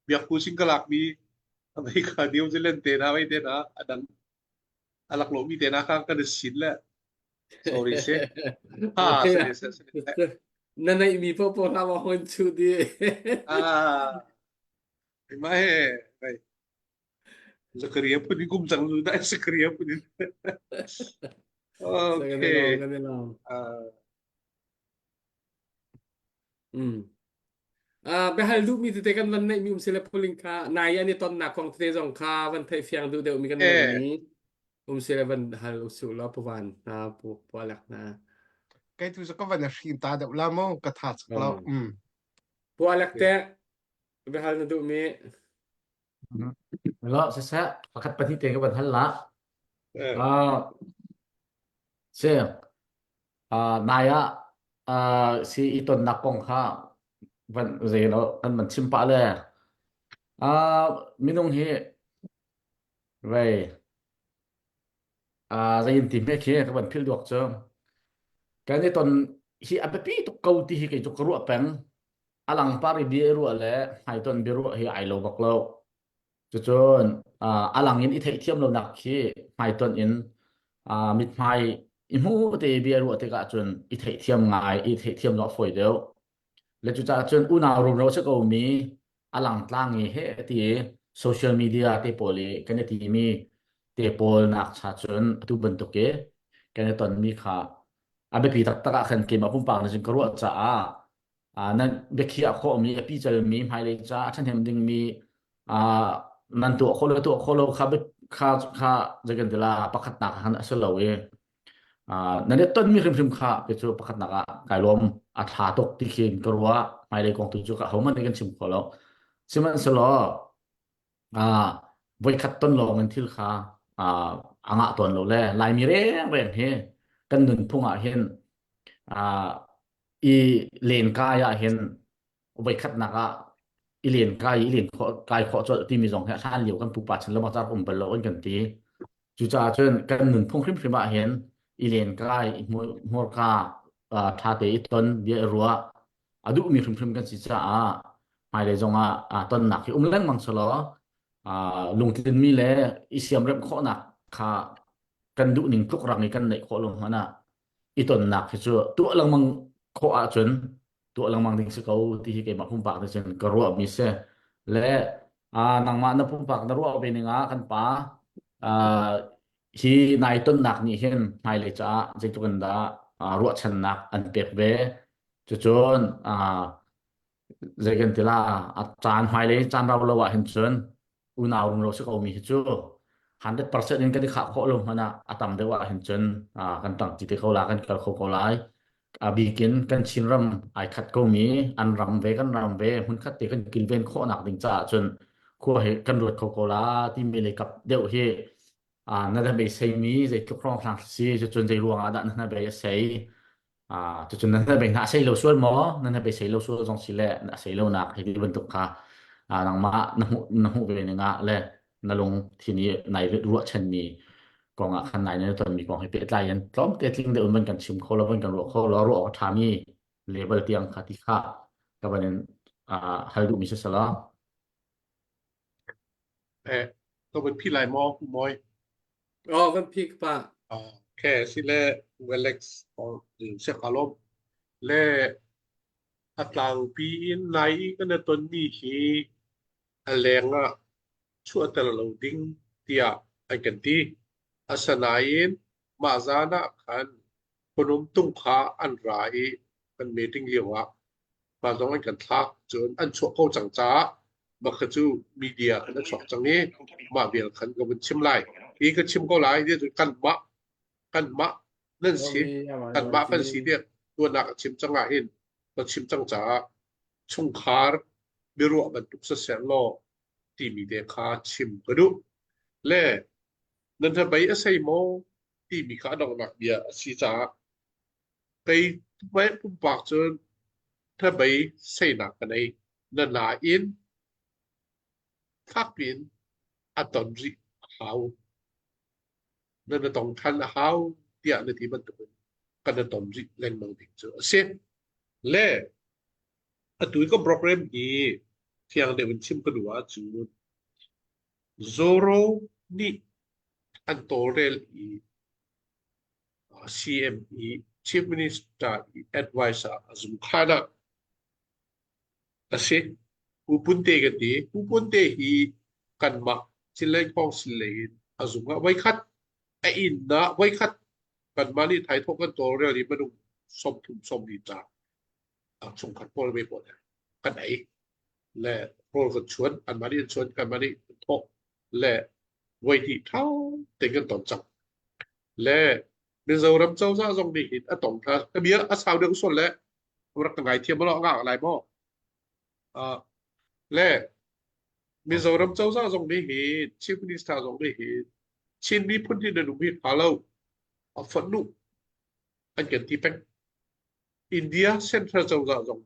biakku sing ka lak mi vei kha New Zealand te na vei te na adang a lak lo mi te na kha kan sin le sorry se ha sorry se na neih mi po po hla ma hon chu di ah ma he vai Zakaria pun kum cang lu dai Zakaria pun okay uh, Mm. Uh, biahal duhmi tete kan van neihmi um sile phuling kha nai an i tonnak kong tete zong kha van theih fiang duh deuhmi kan neihmi um sile van hal usu law puvan hna pu pualak hna. Kei tu ka van hrin ta deuh la mo ka tha chak lo. Mm. Pualak te biahal na duhmi Lo siseh pakhat pahnih te ka van hal la. Uh, si Uh, nai ah uh, si i tonnak kong kha van zei lo kan van chim pah le uh, minung hi vei uh, zei in ti hme khi ka van philh duak cu kan i ton hi a biapi tuk ko ti hi kei cu ka ruah peng a langpar i bia i ruah le hmaiton bia ruah hi ai lo bak lo. Cucun a lang in i theihthiam lonak khi hmaitonh in mithmai i hmu te bia ruah tikah cun i theihthiam ngai i theihthiam lo a fawi deuh. Le cucaah cun unau rumro si ko mi a langtlang i he ti social media te pawl i kan i timi te pawl nak cha cun atu bantuk i kan i tonmi kha a biapi taktak ah khan keimah pumpak na cun ka ruah caah nan biakhiah khawhmi a picalmi hmailei ca a ṭhahnem dingmi nan tuah khawh lo tuah khawh lo kha kha kha zeikan tila pakhatnak khan a si lo i nan i tonmi hrimhrim kha pe cu pakhatnak ah kai lawm a ṭha tuk ti khin ka ruah hmailei kong tu cu ka hohmanh nih kan chim kho lo sihmanhsehlaw voikhat ton lawng in thil kha a ngah tawn lo le Laimi reng reng hi kan nunphung ah hin i lenkai ah hin voikhatnak ah i lenkai i len khawh kai khawh colh timi zong hi a hlan lio kan pupa chan lama car um bal lo an kan ti. Cucaah cun kan nunphung hrimhrim ah hin i lenkai i hmurka ṭha te i ton bia i ruah a duhmi hrimhrim kan si caah hmailei zong ah tonnak hi um lengmang selaw lungtlinmi le i siamremh khawhnak kha kan duh ning tluk rang i kan neih khawh lo hmanh ah i tonnak hi cu tuah lengmang khawh ahcun tuah lengmang ding si ko ti hi keimah pumpak nih cun ka ruahmi si le nangmah na pumpak na ruah ve ning ah kan pa hi nai tonnak nih hin hmailei caah zeitluk in dah ruahchannak an pek ve cucun zei kan ti la a caan hmailei caan rau lo ah hin cun unau rumro si ko mi hi cu 100% in kan i khah khawh lo hmanh ah a tam deuh ah hin cun kan tang ti te ko la kan kal kho ko lai a bikin kan Chinram ai khat ko mi an ram ve kan ram ve hmun khat te kan kilven khawhnak ding caah cun khua hi kan ruat kho ko la timi lei kap deuh hi na da beisei mi zeitluk hrawng hlang si cucun zei ruang ah dah na bei a sei cucun na bei hna sei lo sual maw na bei sei lo sual zong si le na sei lo nak hi ti bantuk kha nangmah na hmuh na hmuh ve ning ah le na lung thin i nai ruahchan mi kong ah khan nai na ton mi kong hi pehtlai in tlawm te tling deuh in van kan chim kho lo van kan ruah kho lo ruah awk a ṭha mi level tiang kha ti kha ka van in hal duh mi si sala Eh, ka van phi lai maw, Pu Mawi? Oh, van phi ka pa. Okay, si le Alex se ka lawm. Le a tlangpi in nai i kan i tonmi hi a leng ah chuahter lo ding tiah an kan ti. Asinain mah zan ah khan Phonum tung kha an ra i kan meeting lio ah mah zong an kan thlak. Cun an chuah ko cang caah mah kha cu media khan a chuak cang i mah vial khan ka vun chim lai. Hi ka chim ko lai ti cun kanmah kanmah nan si kanmah kan si tiah tuannak a chim cang ah hin ka chim cang caah chungkhar biaruah bantuk siseh law timi te kha chim ka duh. Le nan hnabei a sei maw timi kha a donghnak bia a si caah kei pumpak cun hnabei seinak ka nei. Na nain fakpi in a ton rih a hau. Na na tong than a hau tiah na ti bantukin kan na ton rih lengmang ding cu a si. Le atu i ka program hi fiang deuh in chim ka duh ahcun Zoro nih an tawlrel i CM i Chief Minister i advisor a zungkhan ah a si. Pu Punte kan ti. Pu Punte hi kanmah Chinland Council lei in a zung ah voikhat, a inn ah voikhat kanmah nih thaithawh kan tawlrel i minung 30 sawmli ca chungkhat pawl ve pawl kan ei le rawl kan chuan anmah nih an chuan kanmah nih kan thawh le voi hnih ṭha tein kan ton cang le Mizoram cozah zong nih hin a tong hna ka bia a sau deuh sual le rak ka ngaithiam law a ngak lai maw uh, le Mizoram cozah zong nih hin Chief Minister zong nih hin Chin miphun hi nan um hi ṭha lo a fonh nu an kan ti peng India Central cozah zong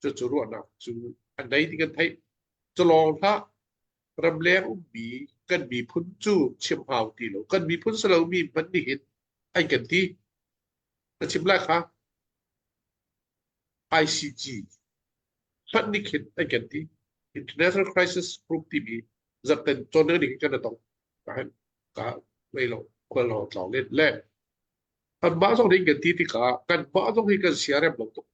cucu ruahnak cu an nei ti kan theih cu lawng hlah ramleng ummi kan miphun cu chim hau ti lo kan miphun si lomi hmanh nih hin an kan ti ka chim lai kha ICG hmanh nih khin an kan ti International Crisis Group timi. Zarhten cawn ding ding kan tong. Ka hen ka mei lo khual lo tlawng len le anmah zong nih kan ti tikah kanmah zong hi kan siarem lo tuk.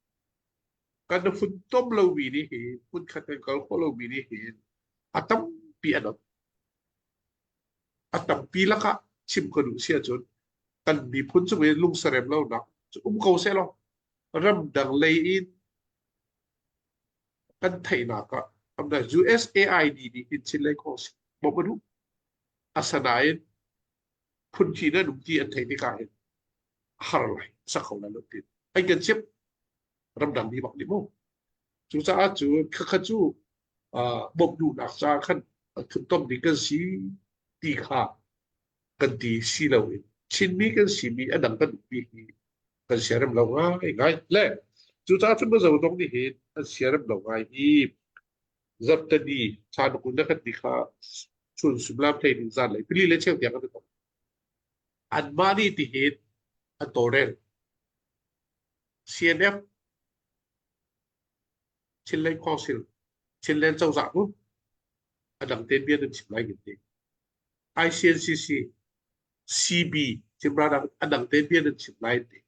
Kan funtom lomi nih hin hmunkhat kan kal khawh lomi nih hin a tampi an um. A tampi lakah chim ka duh si ahcun kan miphun cung i lungsarem lonak cu um ko sehlaw ramdang lei in kan theihnak ah USAID nih hin Chinlei Khawng bawmh a duh. Asinain phunthi nan um ti an theih tikah hin a har lai sak kho lai lo ti ai kan chimh ramdang mi bak nih mu cucaah cu khakha cu bawmh duhnak caah khan thuttom ding kan si ti kha kan ti si lo in Chinmi kan simi a dang kan umpi hi kan siarem lo ngai ngai le cucaah cu Mizo dong nih hin an siarem lo ngai i zarhteni thla na na kan ti kha chun suimilam hlei ning zan lei pili le cheu tiang kan i tong anmah nih ti hin an tawlrel CNF Chinland Council Chinland cozah mu a dang te bia nan chim lai kan ti ICNCC CB Cimra a dang te bia nan chim lai ti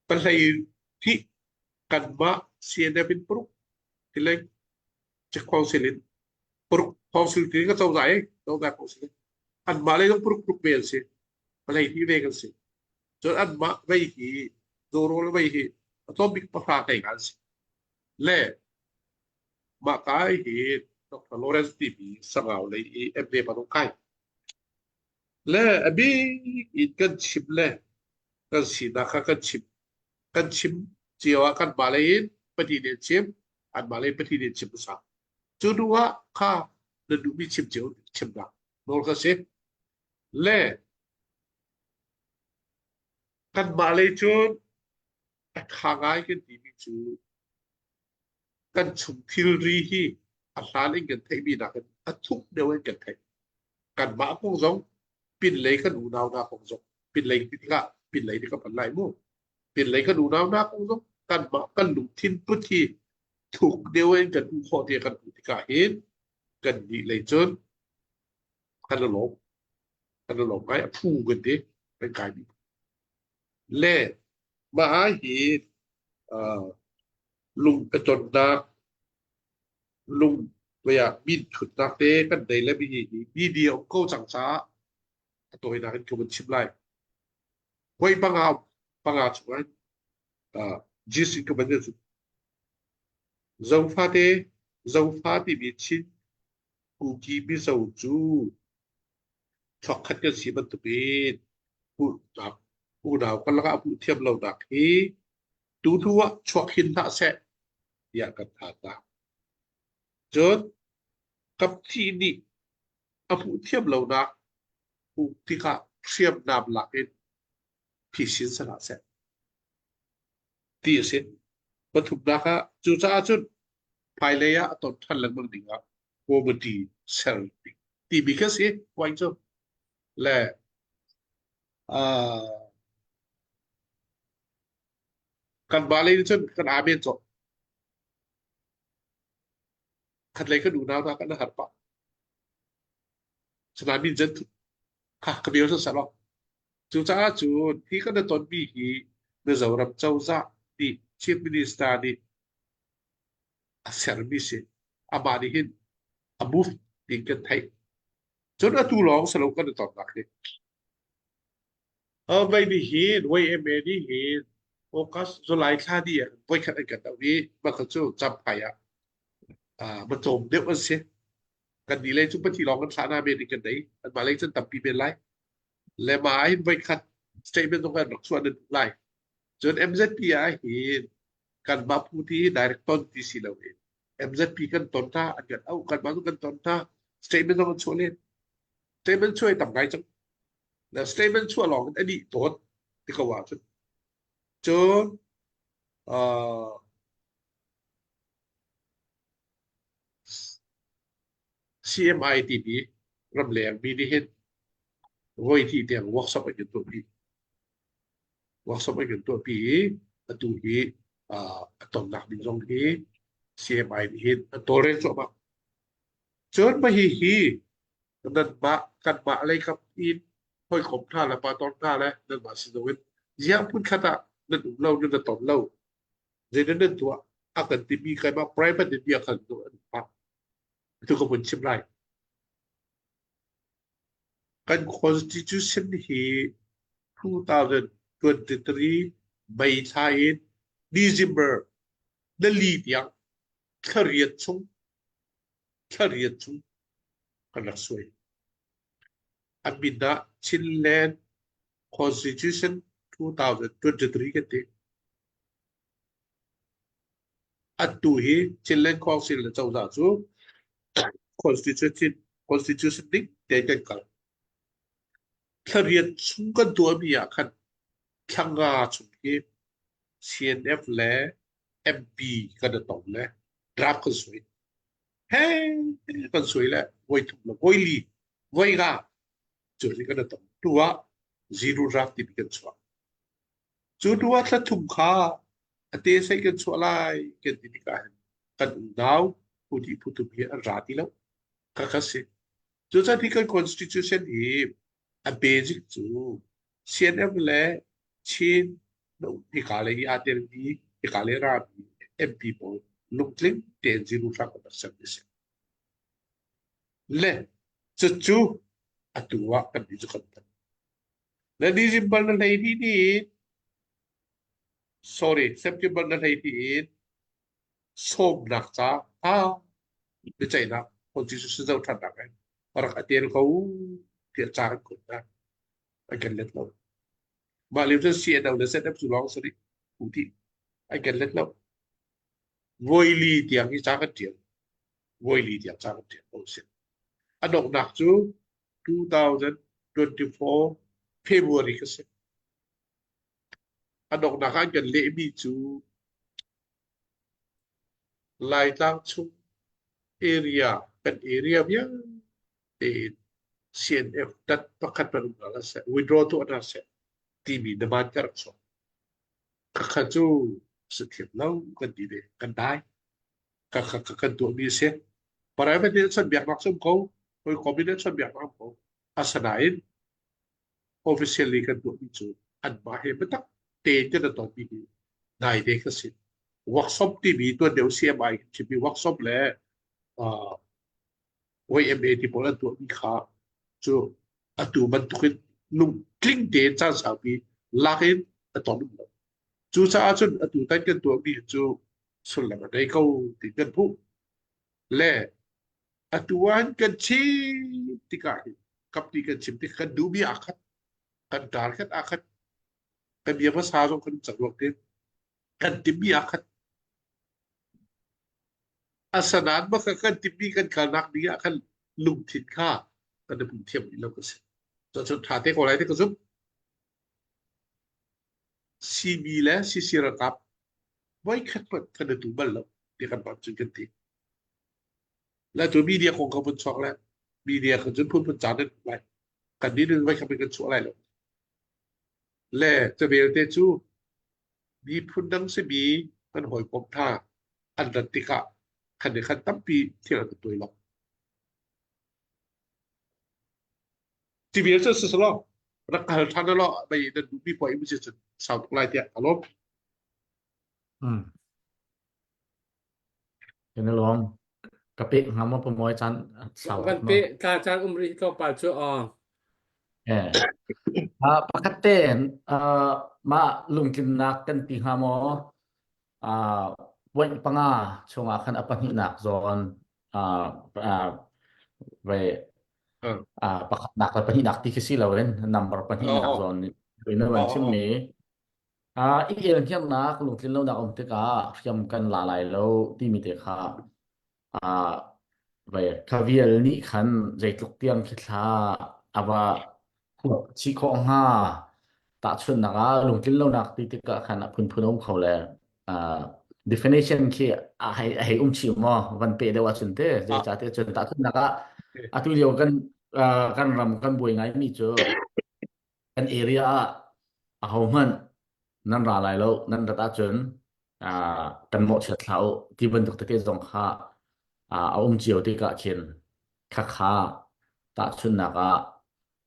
pahlei hi kanmah CNF in paruk tileng Check Council in paruk council ti ka cozah e cozah council anmah lei zong paruk paruk ve an si palei hi ve kan si cun anmah vei hi Zoro vei hi a tlawm bik pahra hlei an si le mah kai hi Dr. Lawrence timi sangau lei i MA panung kai le a bik in kan chim le kan sinak kha kan chim kan chim cio ah kan mah lei in pahnih nih chim anmah lei pahnih nih chim hmasa cu hnu ah kha na duhmi chim cio chimnak nawl kha si le kanmah lei cun a ṭha ngai kan timi cu kan chung thilri hi a hlan in kan theihmi nakin a thuk deuh in kan theih. Kanmah kong zong pinlei kan unau hna kong zong pinlei ti tikah pinlei ti ka pan lai mu. Pinlei kan unau hna kong zong kanmah kan lungthin put hi thuk deuh in kan hmuh khawh ti kan hmuh tikah hin kan nih lei cun kan i lawm. Kan i lawm ngai a phu kan ti kan kai mi. Le mah hi uh, lung a tonnak lung ah min thutnak te kan nei le mi hi media um ko cang caah a tawinak in ka vun chim lai. Voi panga panga chung ah GC ka van cu Zofate Zofa timi Chin Kuki Mizo cu chuakkhat kan si bantukin hmuhnak unau kan lakah hmuh thiam lonak hi tu hnu ah chuak hin hlah seh tiah kan phan hna. Cun kapthi nih a hmuh thiam lonak hmuh tikah hriamnam lak in phisin si hlah seh ti a si. Pathumnak ah cucaah cun hmailei ah a ton ṭhan lengmang ding ah committee ser ding timi kha si point cu le uh, kan ba lei cun kan amen cawh khatlei kan unau hna kan har pah sanain min zen kha ka bel sa lo cucaah cun hi kan tonmi hi Mizoram cozah nih chief minister nih a sermi si amah nih hin a move ding kan theih cun atu lawng si lo kan i tonnak hi Vei nih hin YMA nih hin August July thla dih ah voikhat an kan doh i mah cu Champhai ah macawm deuh an si. Kan nih lei cu pahnih lawng kan thlah hna men in kan nei. Anmah lei cun tampi men lai. Le mah ah hin voikhat statement zong kan rak chuah nan duh lai. Cun MZP ah hin kanmah phu ti direct ton ti si lo in MZP kan ton hna an kan auh kanmah zong kan ton hna statement zong an chuah len. Statement chuah i tam ngai cang. Na statement chuah lawng in a dih tawn ti ko ahcun. Cun uh, CMI timi ramleng mi nih hin voi hnih tiang workshop an kan tuahpi. Workshop an kan tuahpi i atu hi uh, a tonnak ding zong hi CMI nih hin an tawlrel cuahmah. Cun mah hi hi. Nanmah kanmah lei kap in hawikom hna le pator hna le nanmah sin in ziah hmunkhat ah nan um lo nan ton lo zeidah nan tuah a kan timi keimah private in bia kan an phak tu ka vun chim lai. Kan constitution hi 2023 May thla in December nali tiang thlariat chung thlariat chung kan rak suai. An min ah Chinland Constitution 2023 kan ti. Atu hi Chinland Council le cozah cu Constitution Constitution ning tein kan kal. Thlariat chung kan tuahmi ah khan thlanga chung hi CNF le MP kan i tong le draft kan suai. He kan suai le voi thum le voi li voi nga cu ri kan i tong. Tu ah zero draft timi kan chuah. Cu hnu ah thla thum kha a te sei kan chuah lai kan ti tikah hin kan unau phu hnih phu thum hi an ra ti lo. Khakha si. Cucaah hi kan constitution hi a basic cu CNF le Chin hika lei i aa telmi hika lei rami MP pawl lungtling tein zero hram an rak sermi a si. Le cucu atu ah kan nih cu kan ton. Na December na 12 ni in sorry September na 12 in sawmnak ca ha biaceihnak constitution zohṭhannak in rak a tel ko tiah ca kan kuat hna. An kan let lo. Mah lio cun CNO le ZF cu lawng si rih. Uti an kan let lo. Voili tiang hi ca kan ṭial. Voili tiang ca kan ṭial ko si. A donghnak cu 2024 February ka si. A donghnak ah an kan lehmi cu Laitlang chung area kan area vialte in CNF tat pakhat man um hna seh, withdraw tuah hna seh timi demand ka rak chuak. Khakha cu si thiam lo kan ti ve, kan dai. Khakha kan tuahmi a si. Private nih cun biaknak cu um ko, hawikom nih cun biaknak um ko. Asinain officially kan tuahmi cu anmah he biatak tein kan i tonmi hi naite ka si. Workshop timi tuan deuh CMI kan chimmi workshop le uh, YMA ti pawl an tuahmi kha cu atu bantukin lungtling tein caan saupi lak in a ton um lo. Cucaah cun atu tan kan tuahmi cu sullam a ngei ko ti kan hmuh. Le atu ah kan chim tikah hin kapti kan chim tik kan duhmi aa khat kan target aa khat kan bia hmasa zong kan cak ruak tin kan timmi aa khat asanan baka kan timmi kan kalnak ding ah khan lungthin kha kan i pum thiam rih lo ka si cun tha te ko lai te ka zumh CB le CC ralkap voikhat hmanh kan i tu bal lo ti kan bang cun kan ti. Le tu media kong ka vun chuak le media kan cun phunphun caan an lai. Kan nih nun voikhat kan chuah lai lo. Le cavel te cu miphun dang simi kan hawikom hna an rat tikah khan le khan tampi thil an tuai lo. Ti vial cu si lo rak hal ṭhan law mei nan duhmi poah in si cun sau tuk lai tiah ka lawm. Hmm. Kan i lawm. Ka pe hnga maw pamoy caan sau Kan tuk pe maw? tla caan um rih tlawmpal cu aw. Eh. Ah, pakhat te ah, mah lungtlinnak kan ti hnga maw? Ah, point panga chungah khan a pahnihnak zawn ah, ah, ve Uh, ah, pakhatnak le pahnihnak ti khi si loin number pahnihnak oh, zawn in oh, van oh, oh. chimmi ah, i elhniarnak lungtlin lonak um tikah hriam kan la lai lo timi te kha ah vai khavial nih khan zeitluk tiang khi thla a va huap chih khawh hnga tahchunhnak ah lungtlin lonak ti tikah khan a phunphun a um kho le ah definition khi a hei a hei um chih maw van pe deuh ahcun te Ah, zeicahtiah cun tahchunhnak ah okay. atu lio kan ah, kan ram kan buai ngai mi cu kan area ah ahohmanh nan ra lai lo nan rat ahcun ah, kan mawhchiat hlah u ti bantuk tete zong kha ah, a um cio tikah khin khakha Tahchunhnak ah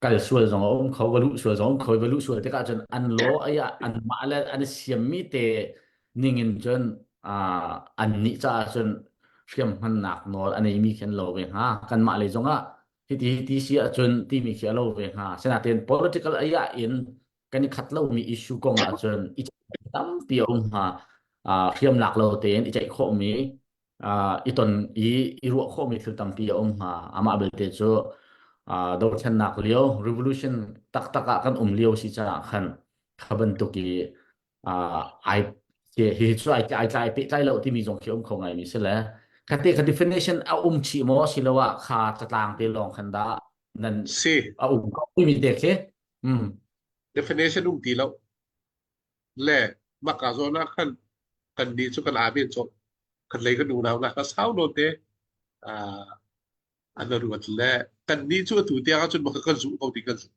kal sual zong a um kho, va luh sual zong a um kho i va luh sual tikah cun an law ai ah anmah le an i siammi te ningin cun uh, an nih caah cun hriam hmannak nawl a neimi khi an lo ve hnga. Kanmah lei zongah hiti hiti si ahcun timi khi a lo ve hnga. Sinain political ai ah in kan i khat lomi issue kong ahcun i tampi a um hnga. Uh, hriam lak lo tein i ceih khawhmi uh, i ton i i ruah khawhmi thil tampi a um hnga. Amah belte cu uh, dothlennak lio revolution taktak ah kan um lio si caah khan kha bantuk i uh, ai hi cu ai ai tlai pehtlai lo timi zong khi um kho ngai mi si le khate kha definition a um chih maw siloah kha catlang te lawng khan dah nan Si a um ko timi te khi mm definition um ti lo le maka zawn ah khan kan nih cu kan aa men cawk kan lei kan unau na ka sau nawn te an ruat le kan nih cu atu tiang ahcun baka kan zuh ko ti kan zuh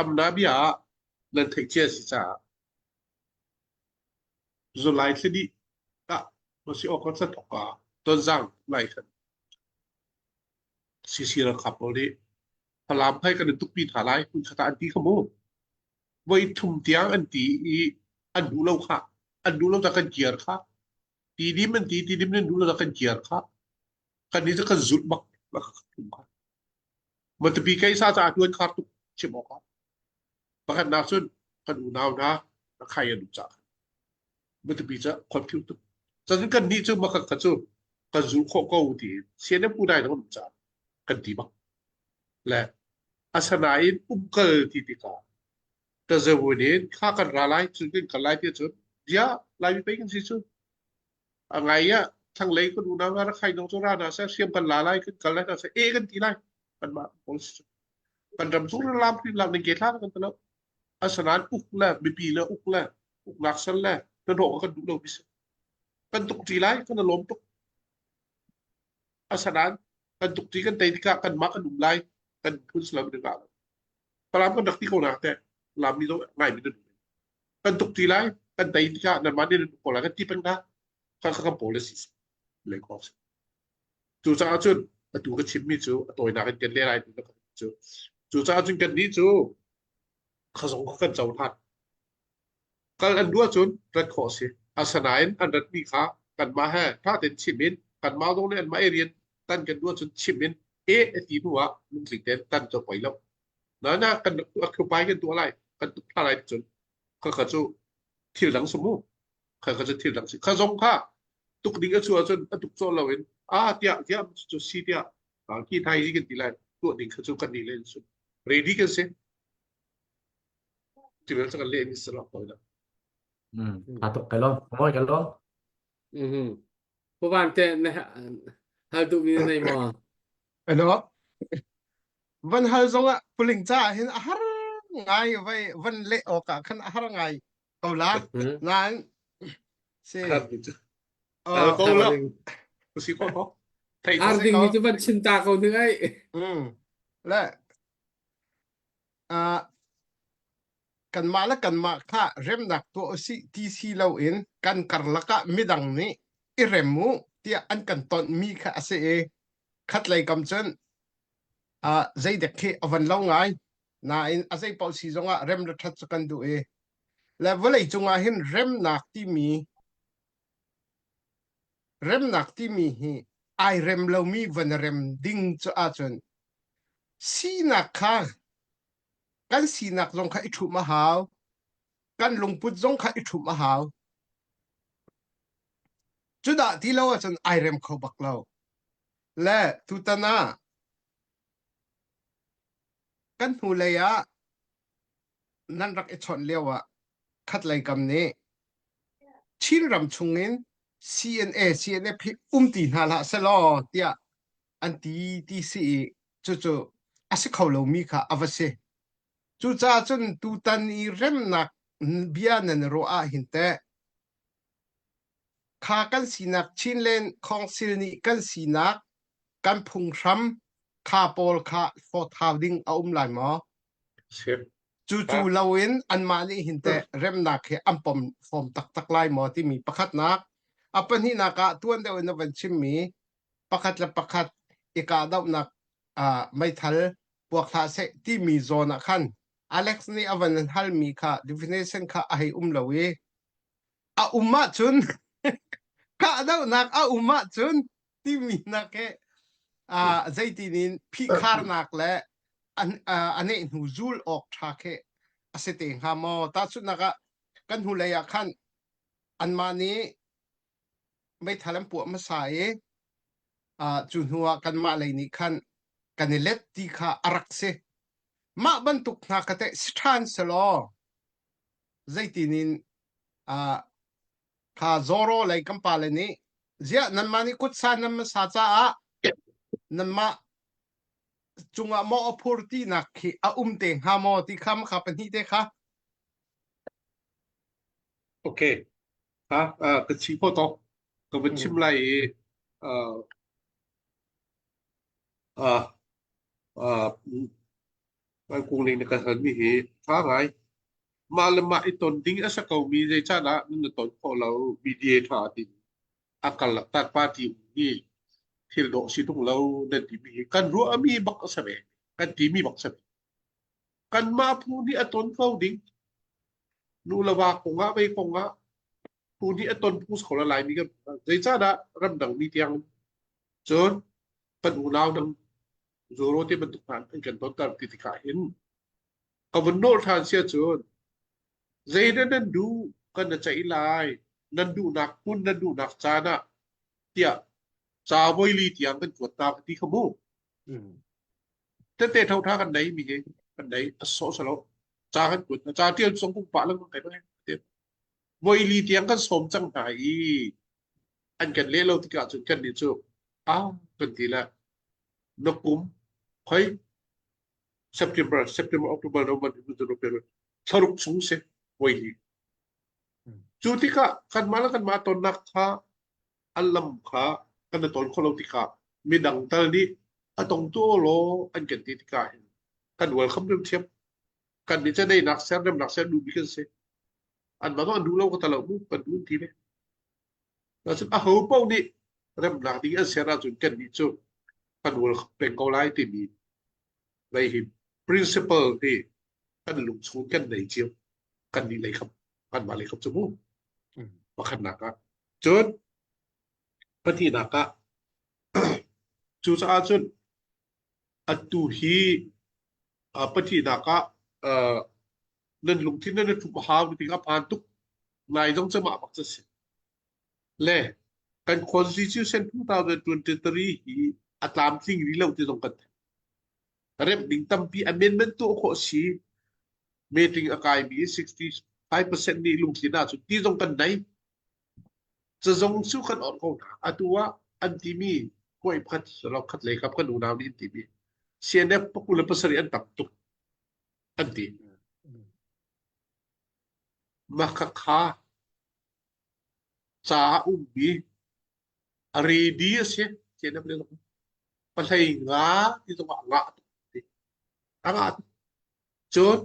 amna bia ah nan theih cia si caah July thla dih ah si awk kan thok ka tonzang lai khan CC ralkap pawl nih Falam hai kan in tukpi hna lai hmun khat ah an ti kha mu voi thum tiang an ti i an duh lo kha an duh lo ta kan kiar kha tidim an ti tidim nan duh lo ta kan kiar kha kan ni cu kan zulh bak bak kha Matupi kai sa ca tuan khar tuk chim awk ah pakhatnak cun kan unau hna khai an um cah Matupi ca khon tuk cun kan nih cu makak kha cu kan zul khawh ko ti CNF unai na um cah kan ti bak le asanain umkal ti tikah tazawun in kha kan ra lai cun kan kal lai ti cun bia laimi pei kan si cu a ngai ah thlanglei kan unau hna rak khai nong cu ra hna seh hriam kan la lai kan kal lai hna seh e kan ti lai kanmah pawl si cu kan ram chung lam hrim lam ning ke thla kan ti lo asanain uk le mipi le uk le uknak sal le hnahnawh kan duh lo mi si kan tuk ṭi lai kan lawm tuk asanain kan tuk ṭi kan tei tikah kanmah kan um lai kan phun salam ding ah Falam kan rak ti ko na te lam mi zong ngai mi nan kan tuk ti lai kan tei tikah nanmah nih nan ko lai kan ti peng hna kha kha kan policy le ko cucaah cun atu ka chimmi cu a tawinak in kan le lai tu cu cucaah cun kan nih cu khazong kha kan cohlan kal an duh ahcun rat khawh a si. Asinain an ratmi kha kanmah he ṭha tein chim in kanmah zong nih anmah i rian tan kan duh ahcun chim in e a ti hnu ah lungtling tein tan cu poi lo. Na na kan a khupai kan tuah lai kan tuk thla lai cun kha kha cu thil dang si mu kha kha cu thil dang si kha zong kha tuk ding a chuah ahcun a tuk cawh lo in a tiah tiah cu si tiah ki thai hi kan ti lai tuah ding kha cu kan nih len sun ready kan si Tivel cu kan leh mi si lo ko dah. Mm. A tuk ka lawm. Mawi ka lawm. Mhm. Pu Van te na hal duh mi na nei maw? Ano? Van hal zong ah puling ca ah hin a har ngai vai van leh awk ah khan a har ngai ko la. Nain si Har mi cu. Hal ko la. Si ko ko. Thei Har ding mi cu van chim ta ko ning ai. Mm. Le uh, kanmah le kanmah kha remnak tuah usih ti si loin kan karlak ah midang nih i rem u tiah an kan tonhmi kha a si i khatlei kam cun uh, zeidek khi a van lo ngai nain a zei paoh si zongah rem le ṭhat cu kan duh i le vawlei cungah hin remnak timi remnak timi hi ai rem lomi van rem ding cu ahcun sinak kha kan sinak zong kha i ṭhumh a hau kan lungput zong kha i ṭhumh a hau cudah ti lo ahcun ai rem kho bak lo le tutan ah kan hnulei ah nan rak i chawnh lio ah khatlei kam nih Chinram chungin CNA CNF hi um ti hna hlah selaw tiah an ti ti si i cucu a si kho lomi kha a va si. Cucaah cun tutan i remnak bia nan i ruah ah hin teh kha kan sinak Chinland Council nih kan sinak kan phunghram kha pawl kha hlawt hau ding a um lai maw? Cucu loin anmah nih hin teh remnak hi an pom fawm taktak lai maw timi pakhatnak. A pahnihnak ah tuan deuh in na van chimmi pakhat le pakhat i kahdohnak uh, meithal puak hlah seh timi zawn ah khan Alex nih a van halmi kha definition kha a hei um lo i a um ahcun kahdohnak a um ahcun timi nak he uh, zeitin in phihkharnak le an uh, a neh hnu zul awk ṭha khi a si te hnga maw tahchunhnak ah kan hnulei ah khan anmah nih meithal an puah hmasa i uh, cu hnu ah kanmah lei nih khan kan i let ti kha a rak si mah bantuk hna ka teh si ṭhan selaw zeitin in uh, kha Zoro lei kan pale nih ziah nanmah nih kutsa nan hmasa caah nanmah cungah maw a phur tinak khi a um te hnga maw ti kha kha pahnih te kha Okay. Ha uh, ka chi ko to ka van chim lai i uh, uh, uh, Kan kung ning na kan halmi hi ṭha ngai. Mah le mah i ton ding a si komi zeicahdah nan na ton khawh lo mediator ding a karlak third party um hi thil dawh si tung lo nan timi hi kan ruahmi bak a si ve. Kan timi bak si ve. Kanmah phu nih a ton ko ding. Nu le va kongah vei kongah phu nih a ton phu si kho la Laimi kan zeicahdah ramdang mi tiang cun kan unau dang Zoro te bantuk hna an kan tonter ti tikah hin ka vun nawl ṭhan sia cun zeidah nan duh kan na ceih lai nan duhnak hmun nan duhnak caan ah tiah ca voili tiang kan kuat ta ka ti kha mu tete tho tha kan nei mi hi kan nei a sawh salo ca kan kuat ca tial song kung pa lang kai bang voili tiang kan sawm cang hna i an kan leh lo tikah cun kan nih cu a kan ti le na kum khoi September September October November December February thlaruk chung si voi li cu tikah kanmah le kanmah tonnak kha an lam kha kan i ton kho lo tikah midang tal nih a tong tu law an kan ti tikah hin kan welcome rim thiam kan nih caneinak ser remnak ser duhmi kan si an mah an duh lo ka ta lo mu kan duh ti ve Cun aho paoh nih remnak ding an ser ahcun kannih cu kan welcome peng ko lai timi lei hi principle hi kan lungchung kan nei cio kannih lei khap kanmah lei khap cu mu pakhatnak ah cun pahnihnak ah cucaah cun atu hi pahnihnak ah nan lungthin nan i ṭhumh a hau ti a phan tuk nai zong cu mah bak cu si le kan constitution 2023 hi a tlamtling rih lo ti zong kan theih remh ding tampi amendment tuah khawh si meeting a kaimi 65% nih lungtlin ahcun ti zong kan nei cazong cu kan orh ko hna atu ah an timi huai pakhat lo khat lei kap kan unau nih an timi CNF pakul le pasarih an tam tuk an ti. Mah khakha ca a ummi a ready a si CNF le pahlei nga ti zong ah ngah tuk ti. A ngah tuk. Cun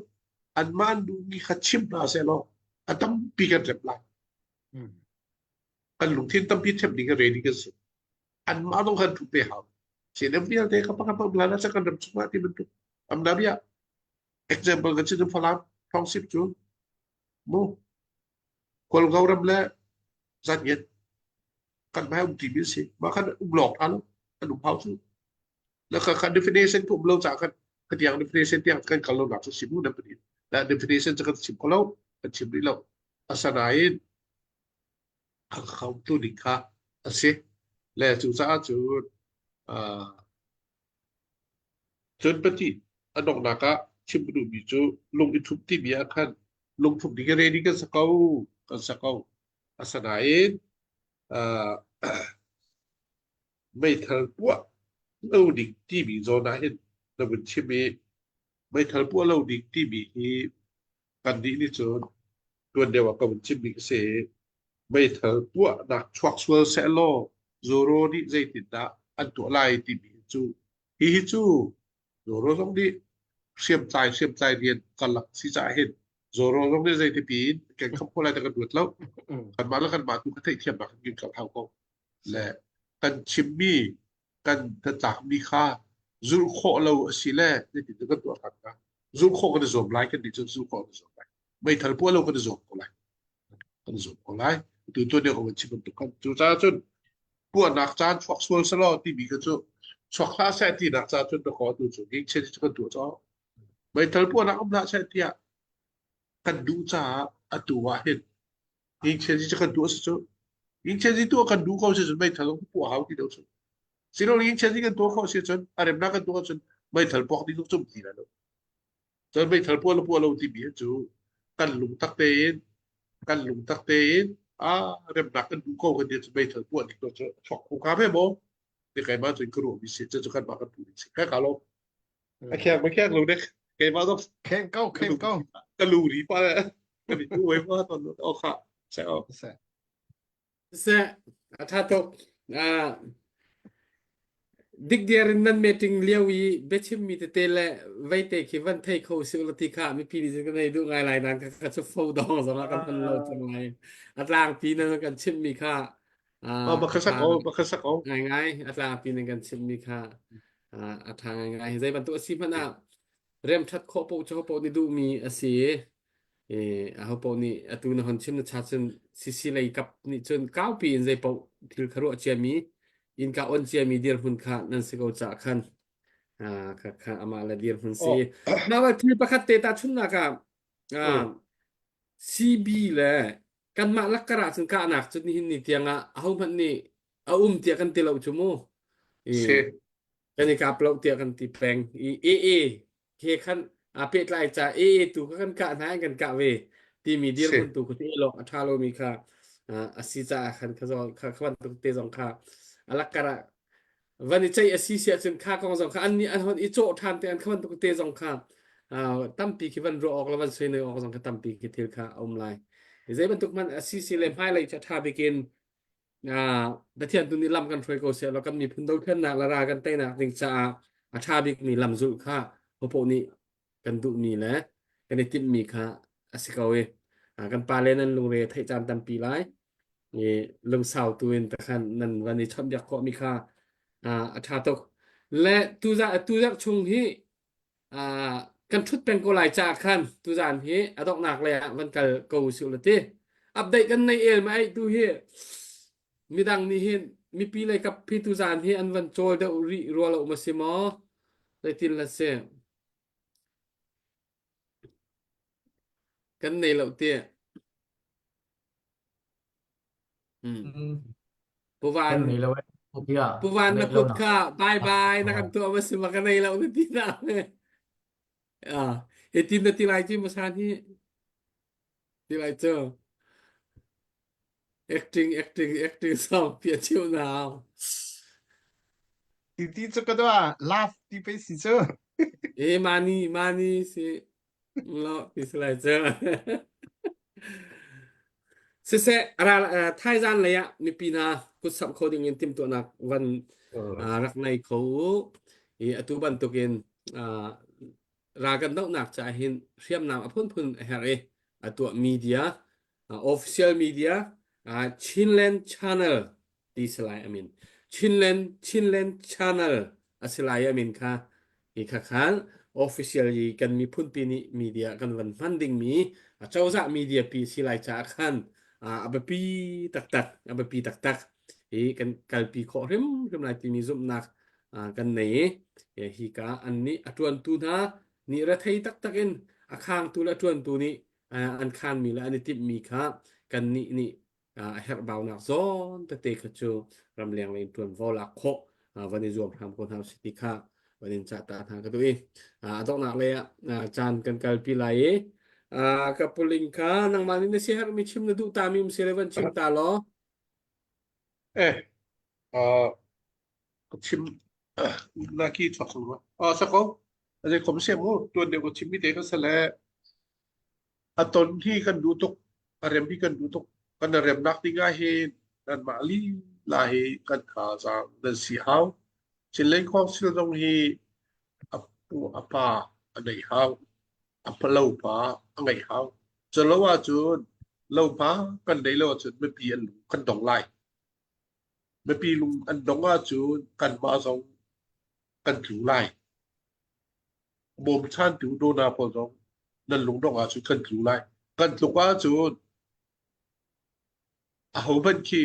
anmah an duhmi kha chim hna sehlaw a tampi kan rep lai. Kan lungthin tampi ṭhep ding a ready kan si. Anmah zong kan ṭhu pe hau. CNF vialte ka pakhat bla na kan ram chungah ti bantuk am da bia example kan chin Falam township cu mu Kawlgo ram le Zangiat kan hmai um ti mi si ma khan um lawk tha lo an um hau cu la kha kha definition ku um lo cha khan ka tiang definition tiang kan kal lo nak cu simu na pani la definition cu kan chim ko lo kan chim rih lo asanain kha tu ding kha a si le cu caah cun cun pati a donghnak ah chim ka duhmi cu lung i ṭhumh timi ah khan lungṭhumh ding ready kan si ko kan si ko asinain meithal puah lo ding timi zawn ah hin na vun chim i meithal puah lo ding timi hi kannih nih cun tuan deuh ah ka vun chim bik a si. Meithal puahnak chuak sual sehlaw Zoro nih zeitindah an tuah lai timi cu hihi cu Zoro zong nih hriamtlai hriamtlai rian karlak si caah hin Zoro zong nih zeitipi in kan kham khawh lai ti kan ruat lo. Kanmah le kanmah tu ka theihthiamnak in kan kal hau ko. Le kan chimmi kan hnatlakmi kha. Zulh khawh lo a si le zeitin kan tuah ṭhan hnga? Zulh khawh kan i zuam lai kan nih cun zulh khawh kan i zuam lai. Meithal puah lo kan i zuam ko lai. Kan i zuam ko lai. Tu tu nih ka chim bantuk khan. Cucaah cun puahnak caan chuak sual selaw timi kha cu chuak hlah seh tinak ca cun dakaw tu cu ngingchen cu kan tuah caw. Meithal puahnak um hlah seh tiah kan duh caah atu ah hin ngingchen cu kan tuah si cu. Ngingchen tuah kan duh ko si cun meithal zong puah hau ti lo cu. Silo ngingchen kan tuah khawh si cun a remnak kan tuah cun meithal puak ding zong cum ti lai lo. Cun meithal puah le puah lo timi cu kan lungtak tein kan lungtak tein a remnak kan duh ko kan ti cu meithal puah ding cu chuak kho ka ve maw ti keimah cun ka ruah mi si cu kan mah kan pu si ka ka lo a kheng ma kheng lo dek keimah zong kheng ko kheng ko ka lu ri pa le ka ni tu wei ma ton o kha se o Seh, a ṭha tuk. Ah, dikdiar in nan meeting lio i biachimmi tete le veite khi van thei kho si ulaw ti kha mipi nih cun kan ei duh ngai lai nain kha cu fo dong zong ah kan hman lo cang lai. A tlangpi nan kan chimmi kha Oh, ah, a baka ṭha sak o, baka sak o. ngaingai. A tlangpi nan kan chimmi kha ah, a ṭha ngaingai. Zei bantuk a si hmanh ah remṭhat khawh paoh cu paoh nih duhmi a si i aho paoh nih atu na hon chim na cha cun CC lei kap nih cun kaupi in zei paoh thil kha ruah ciami innka on ciami dirhmun kha nan si ko caah khan kha kha amah le dirhmun si Oh. mah bal thil pakhat te tahchunhnak ah CB le kanmah lakkar ah cun kahnak cun nihin ni tiang ah ahohmanh nih a um tiah kan ti lo cu mu i Si. kan i kap lo tiah kan ti peng i AA he khan aa pehtlai ca AA tu kha kan kah hna in kan kah ve timi Si. dirhmun tu kha ti lawng a ṭha lomi kha a si caah khan kha zong kha kha bantuk te zong kha a lakkar ah van i ceih a si siah cun kha kong zong kha an nih an hon i cawh ṭhan te an kha bantuk te zong kha tampi khi van ruah awk le van soi awk zong kha tampi khi thil kha a um lai zei bantuk hmanh a si si le hmailei cu ṭha bik in Pathian tu nih lam kan hruai ko seh law kan miphun dothlennak le ral kan teinak ding caah a ṭha bikmi lam zulh kha hopoh nih kan duhmi le kan i timhmi kha a si ko i kan pale nan lungre theih caan tampi lai i lungsau tu in takhan nan van i chawnhbiak khawhmi kha a ṭha tuk le tuzah tuzarh chung hi kan ṭhut peng ko lai caah khan tuzaan hi a donghnak lei ah van kal ko usih la ti update kan nei el ma ei tu hi midang nih hin mipi lei kap hi tuzaan hi an van cawl deuh rih rua lo ma si maw zeitin la si kan nei lo ti Hmm. Puvan Kan nei lo eh. Pia. Puvan na Nei lo kut na. kha bye bye na kan tuah ma si ma ka nei lo na ti na. Ah, hitin na ti lai ci masan hi ti lai cu. Acting acting acting song pia chiu na. Ti ti cu ka dua laugh ti pe si cu. E mani mani si Lo ti si lai cu. Siseh ral thaizan lei ah mipi hna kutsamh kho ding in timhtuahnak van rak nei kho u. I atu bantukin ral kan dohnak caah hin hriamnam a phunphun a herh i a tuah media official media Chinland Channel ti si lai amin Chinland Chinland Channel a si lai amin kha hi kha khan official i kan miphun pi nih media kan van hman dingmi acozah media pi si lai caah khan a biapi taktak a biapi taktak hi kan kalpi khawh hrimhrim lai timi zumhnak kan nei i hi ka an nih a tuantu hna nih rethei taktak in a khangtu le a tuantu nih an khanmi le an i timhmi kha kan nih nih a herhbaunak zawn tete kha cu ramleng lei in ṭuanvo lak khawh van i zuam hram ko hna usih ti kha van in cah ta hna ka duh i a donghnak lei ah caan kan kalpi lai i ka puling kha nangmah nih na siaherhmi chim na duh ta mi um si le van chim ta law Eh, ka chim na ki chuak sung ma. Ah, sako. Azai kom se mu tuan deuh ka chim mi te ka sale. A ton hi kan duh tuk, a rem hi kan duh tuk. Kan remnak ding ah hin nanmah lila hi kan thazaang nan si hau. Chinlei Council zong hi a pu a pa a nei hau. A lo pa a ngeih hau. Cu lo ahcun lo pa kan nei lo ahcun mipi an lung kan dong lai. Mipi lung an dong ahcun kanmah zong. kan tlu lai. Bawmchantu donor pawl zong nan lungdongh ahcun kan tlu lai. Kan tluk ahcun ahohmanh khi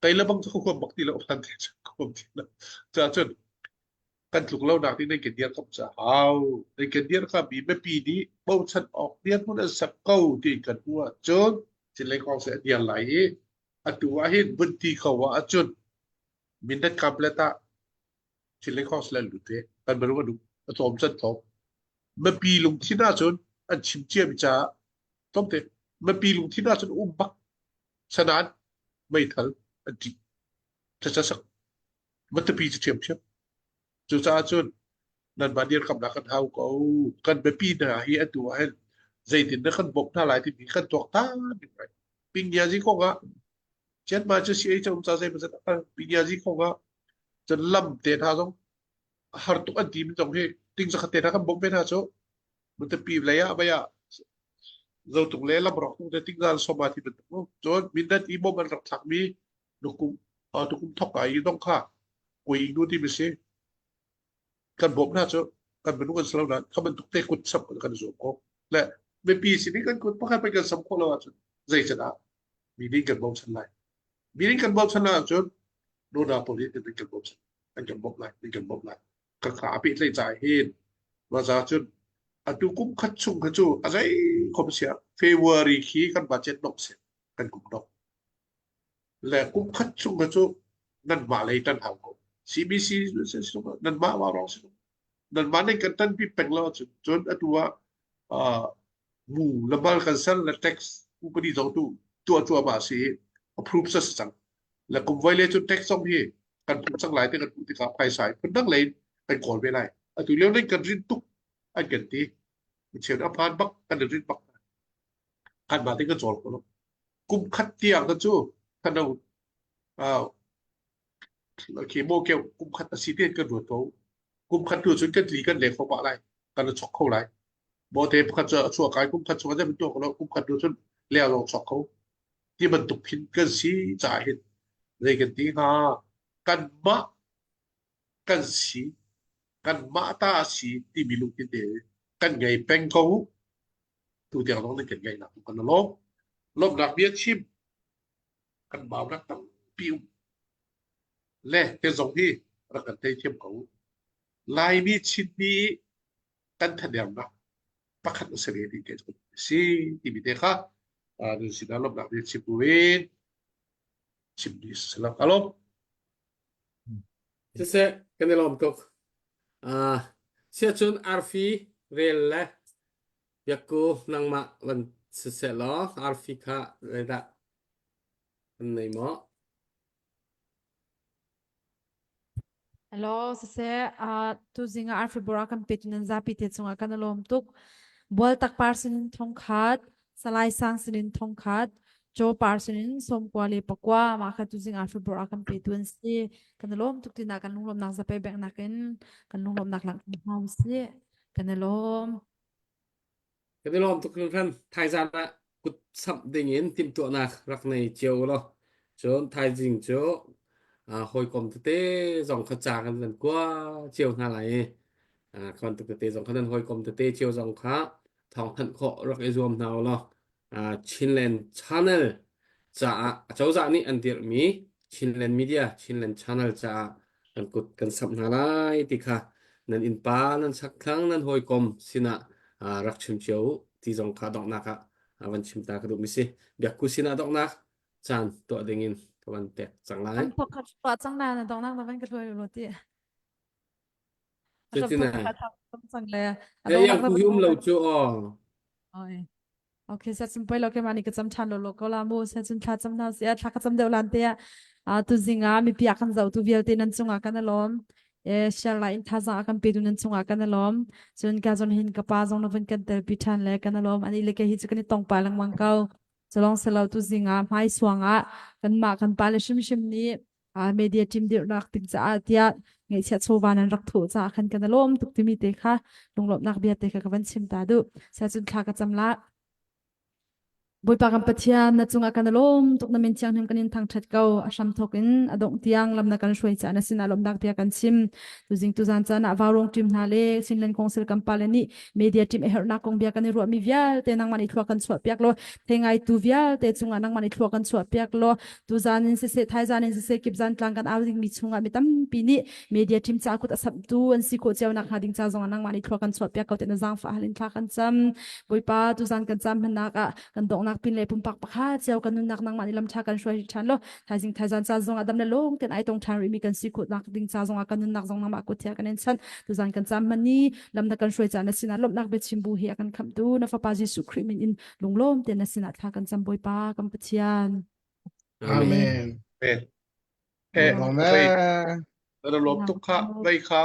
kei le bang cu ka huam bak ti lo phan te cu ka huam ti lo. Cuahcun kan tluk lonak nih nan kan dirkamh cu a hau. Nan kan dirkamh i mipi nih bochan awk dirhmun an sak ko tiin kan hmuh ahcun Chinlei Council a dir lai i atu ah hin vun ti kho ahcun Mindat Kaplet ah Chinlei Council an lut i kan minung an um a tlawm can tlawm. Mipi lungthin ahcun an chim ciami caah tlawmte mipi lungthin ahcun um bak sanan meithal an ṭih. Caca sak Matupi cu ṭhiamṭhiam. Cucaah cun nanmah dirkamnak kan hau ko. Kan biapi hna hi atu ah hin zeitin dah kan bawmh hna lai timi kan tuaktan ding lai. Pingyazi kong ah Chianma cu CA cu um ca zeimawzat a kal. Pingyazi kong ah cun lam te hna zong a har tuk an timi zong hi ting zakhat te hna kan bawmh ve hna cu. Matupi lei ah vai ah zotung le lamrawk tung te tingzal soma ti bantuk mu. Cun Mindat i bawm an rak thlakmi nukum tukum thok ka i dong kha koi nu ti mi si kan bawm hna cu kan minung kan silo na kha bantuk te kut sap kan zuam ko le mipi sin i kan kut pakhat pe kan sam khawh lo ahcun zei can ah mi nih kan bochan lai mi nih kan bochan lai ahcun nona pawl nih kan kan bochan an kan bawmh lai an kan bawmh lai ka kha a pehtlaih ca hin waza cun atu kum khat chung kha cu a zei khom sia February khi kan budget dong si kan kum dong le kum khat chung kha cu nanmah lei tan hau ko. CBC nanmah wa rong si nanmah nih kan tanpi peng lo ahcun cun atu ah uh, mu lamal kan ser le tax upadi zong tu tuah cuahmah si approve sa si cang le kum voi le cu tax zong hi kan phu cang lai te kan hmuh tikah phaisa in phundang lei kan kawl ve lai atu lio ning kan rin tuk an kan ti cheu a phan bak kan rin bak kan mah te kan cawl ko lo kum khat tiang kha cu thano khi mo keu kum khat a si te kan ruat ko kum khat tu cun kan tli kan leng kho pah lai kan chok kho lai bo te pakhat cu a chuak kai kum khat chung a tuah ko lo kum khat tu cun leo lawng chok kho ti bantuk khin kan si ca hin zei kan ti hnga kan mah kan si kan mah ta si timi lungthin te kan ngei peng ko tu tiang zong nan kan ngaihnak tu kan lawm lawmhnak bia chim kan baunak tampi um le te zong hi rak kan thei thiam ko Laimi Chinmi kan thadernak pakhat a si ve ti te si timi te kha nun sinah lawmhnak bia chim buin chim dih si lo ka lawm Siseh, kan i lawm tuk. Uh, siahcun arfi rel le biakku nangmah van siseh law arfi kha zeidah an nei maw? Hello, siseh, uh, tuzing ah arfi bora kan pe tu nan zapi te cungah kan i lawm tuk. Bual tak par sinin thongkhat, Salai Sang sinin thongkhat, Chaw par sinin sawmkua le pakua mah kha tuzing arfi bora kan pe tu an si. Kan i lawm tuk tina kan lunglawmnak zape bek nakin kan lunglawmnak langhter hna usih. Kan i lawm. Kan i lawm tuk hringhran. Thaizan ah kut samh ding in timhtuahnak rak nei cio law. Cun thaizing cu uh, hawikom tete zong kha ca kan van kua cio hna lai i uh, kha bantuk tete zong kha nan hawikom tete cio zong kha thawngthanh khawh rak i zuam hna u law. Uh, Chinland Channel caah acozah nih an dirhmi Chinland Media, Chinland Channel caah kan kut kan samh hna lai ti kha nan innpa, nan sakthlang, nan hawikom sinah uh, rak chim cio u ti zong kha donghnak ah uh, van chim ta ka duhmi si. Biakku sinah donghnak caan tuah dingin ka van pek cang lai. An thok tuah cang na na donghnak na van ka hluai lo ti. Cutin a cang le. Yang ku hi um lo cu aw. Oi. Okay, sa cun poi lo ke mani ka cam than lo lo ko la mu sa cun thla cam na sia thla ka cam deuh lan te a tu zinga mi pia kan zo tu vialte nan chunga kan alom e share la in thaza kan pe tu nan chunga kan alom cun ka zon hin ka pa zong na vun kan tel pi than le kan alom ani le ke hi chu kan i tong pa lengmang ko chalong selo tu zinga hmai suanga kan ma kan pa le shim shim ni media team dirhnak ding caah tiah ngeihchiah chawva nan rak thuh caah khan kan lawm tuk timi te kha lunglawmhnak bia te kha ka van chim ta duh. Siacun thla ka cam la. Bawipa kan Pathian na cungah kan i lawm tuk na min thianghlim kan in thangṭhat ko a hram thawk in a dongh tiang lam na kan hruai caah na sinah lawmhnak bia kan chim tuzing tuzan caan ah vaurong team hna le Chinland Council kan pale nih media team a herhnak kong bia kan i ruahmi vialte nangmah nih thlua kan chuah piak law thei ngaitu vialte cungah nangmah nih thlua kan chuah piak law tuzan in siseh thaizan in siseh kipzan tlang kan au dingmi chungah mi tampi nih media team ca kut a samtu an si khawh cio nak hnga ding ca zongah nangmah nih thlua kan chuah piak ko te na zaangfah halin thla kan cam Bawipa tuzan kan cam hmannak ah kan donghnak pin le pumpak pakhat cio kan nunnak nangmah nih lam ṭha kan hruai ṭhan lo thaizing thaizan ca zongah dam le lung ten ai tong ṭhan rihmi kan si khawhnak ding ca zongah kan nunnak zong nangmah kut thiah kan in chan tuzan kan cam hman ni lam na kan hruai ca na sinah lawmhnak biachim bu hi a kan khamhtu na fapa Jesuh Khrih min in lunglawm ten na sinah thla kan cam Bawipa kan Pathian Amen. Amen. Eh, Amen. Na lawm tuk kha, vei kha.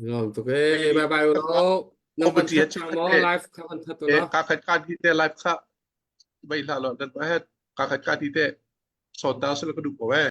Lawm tuk e. Bye bye lo. Nang van that chang mo live kha van that lo. Ka khat ka di te live kha. Bai hla lo dan ba het ka khat ka di te son ta sel ka du ko we.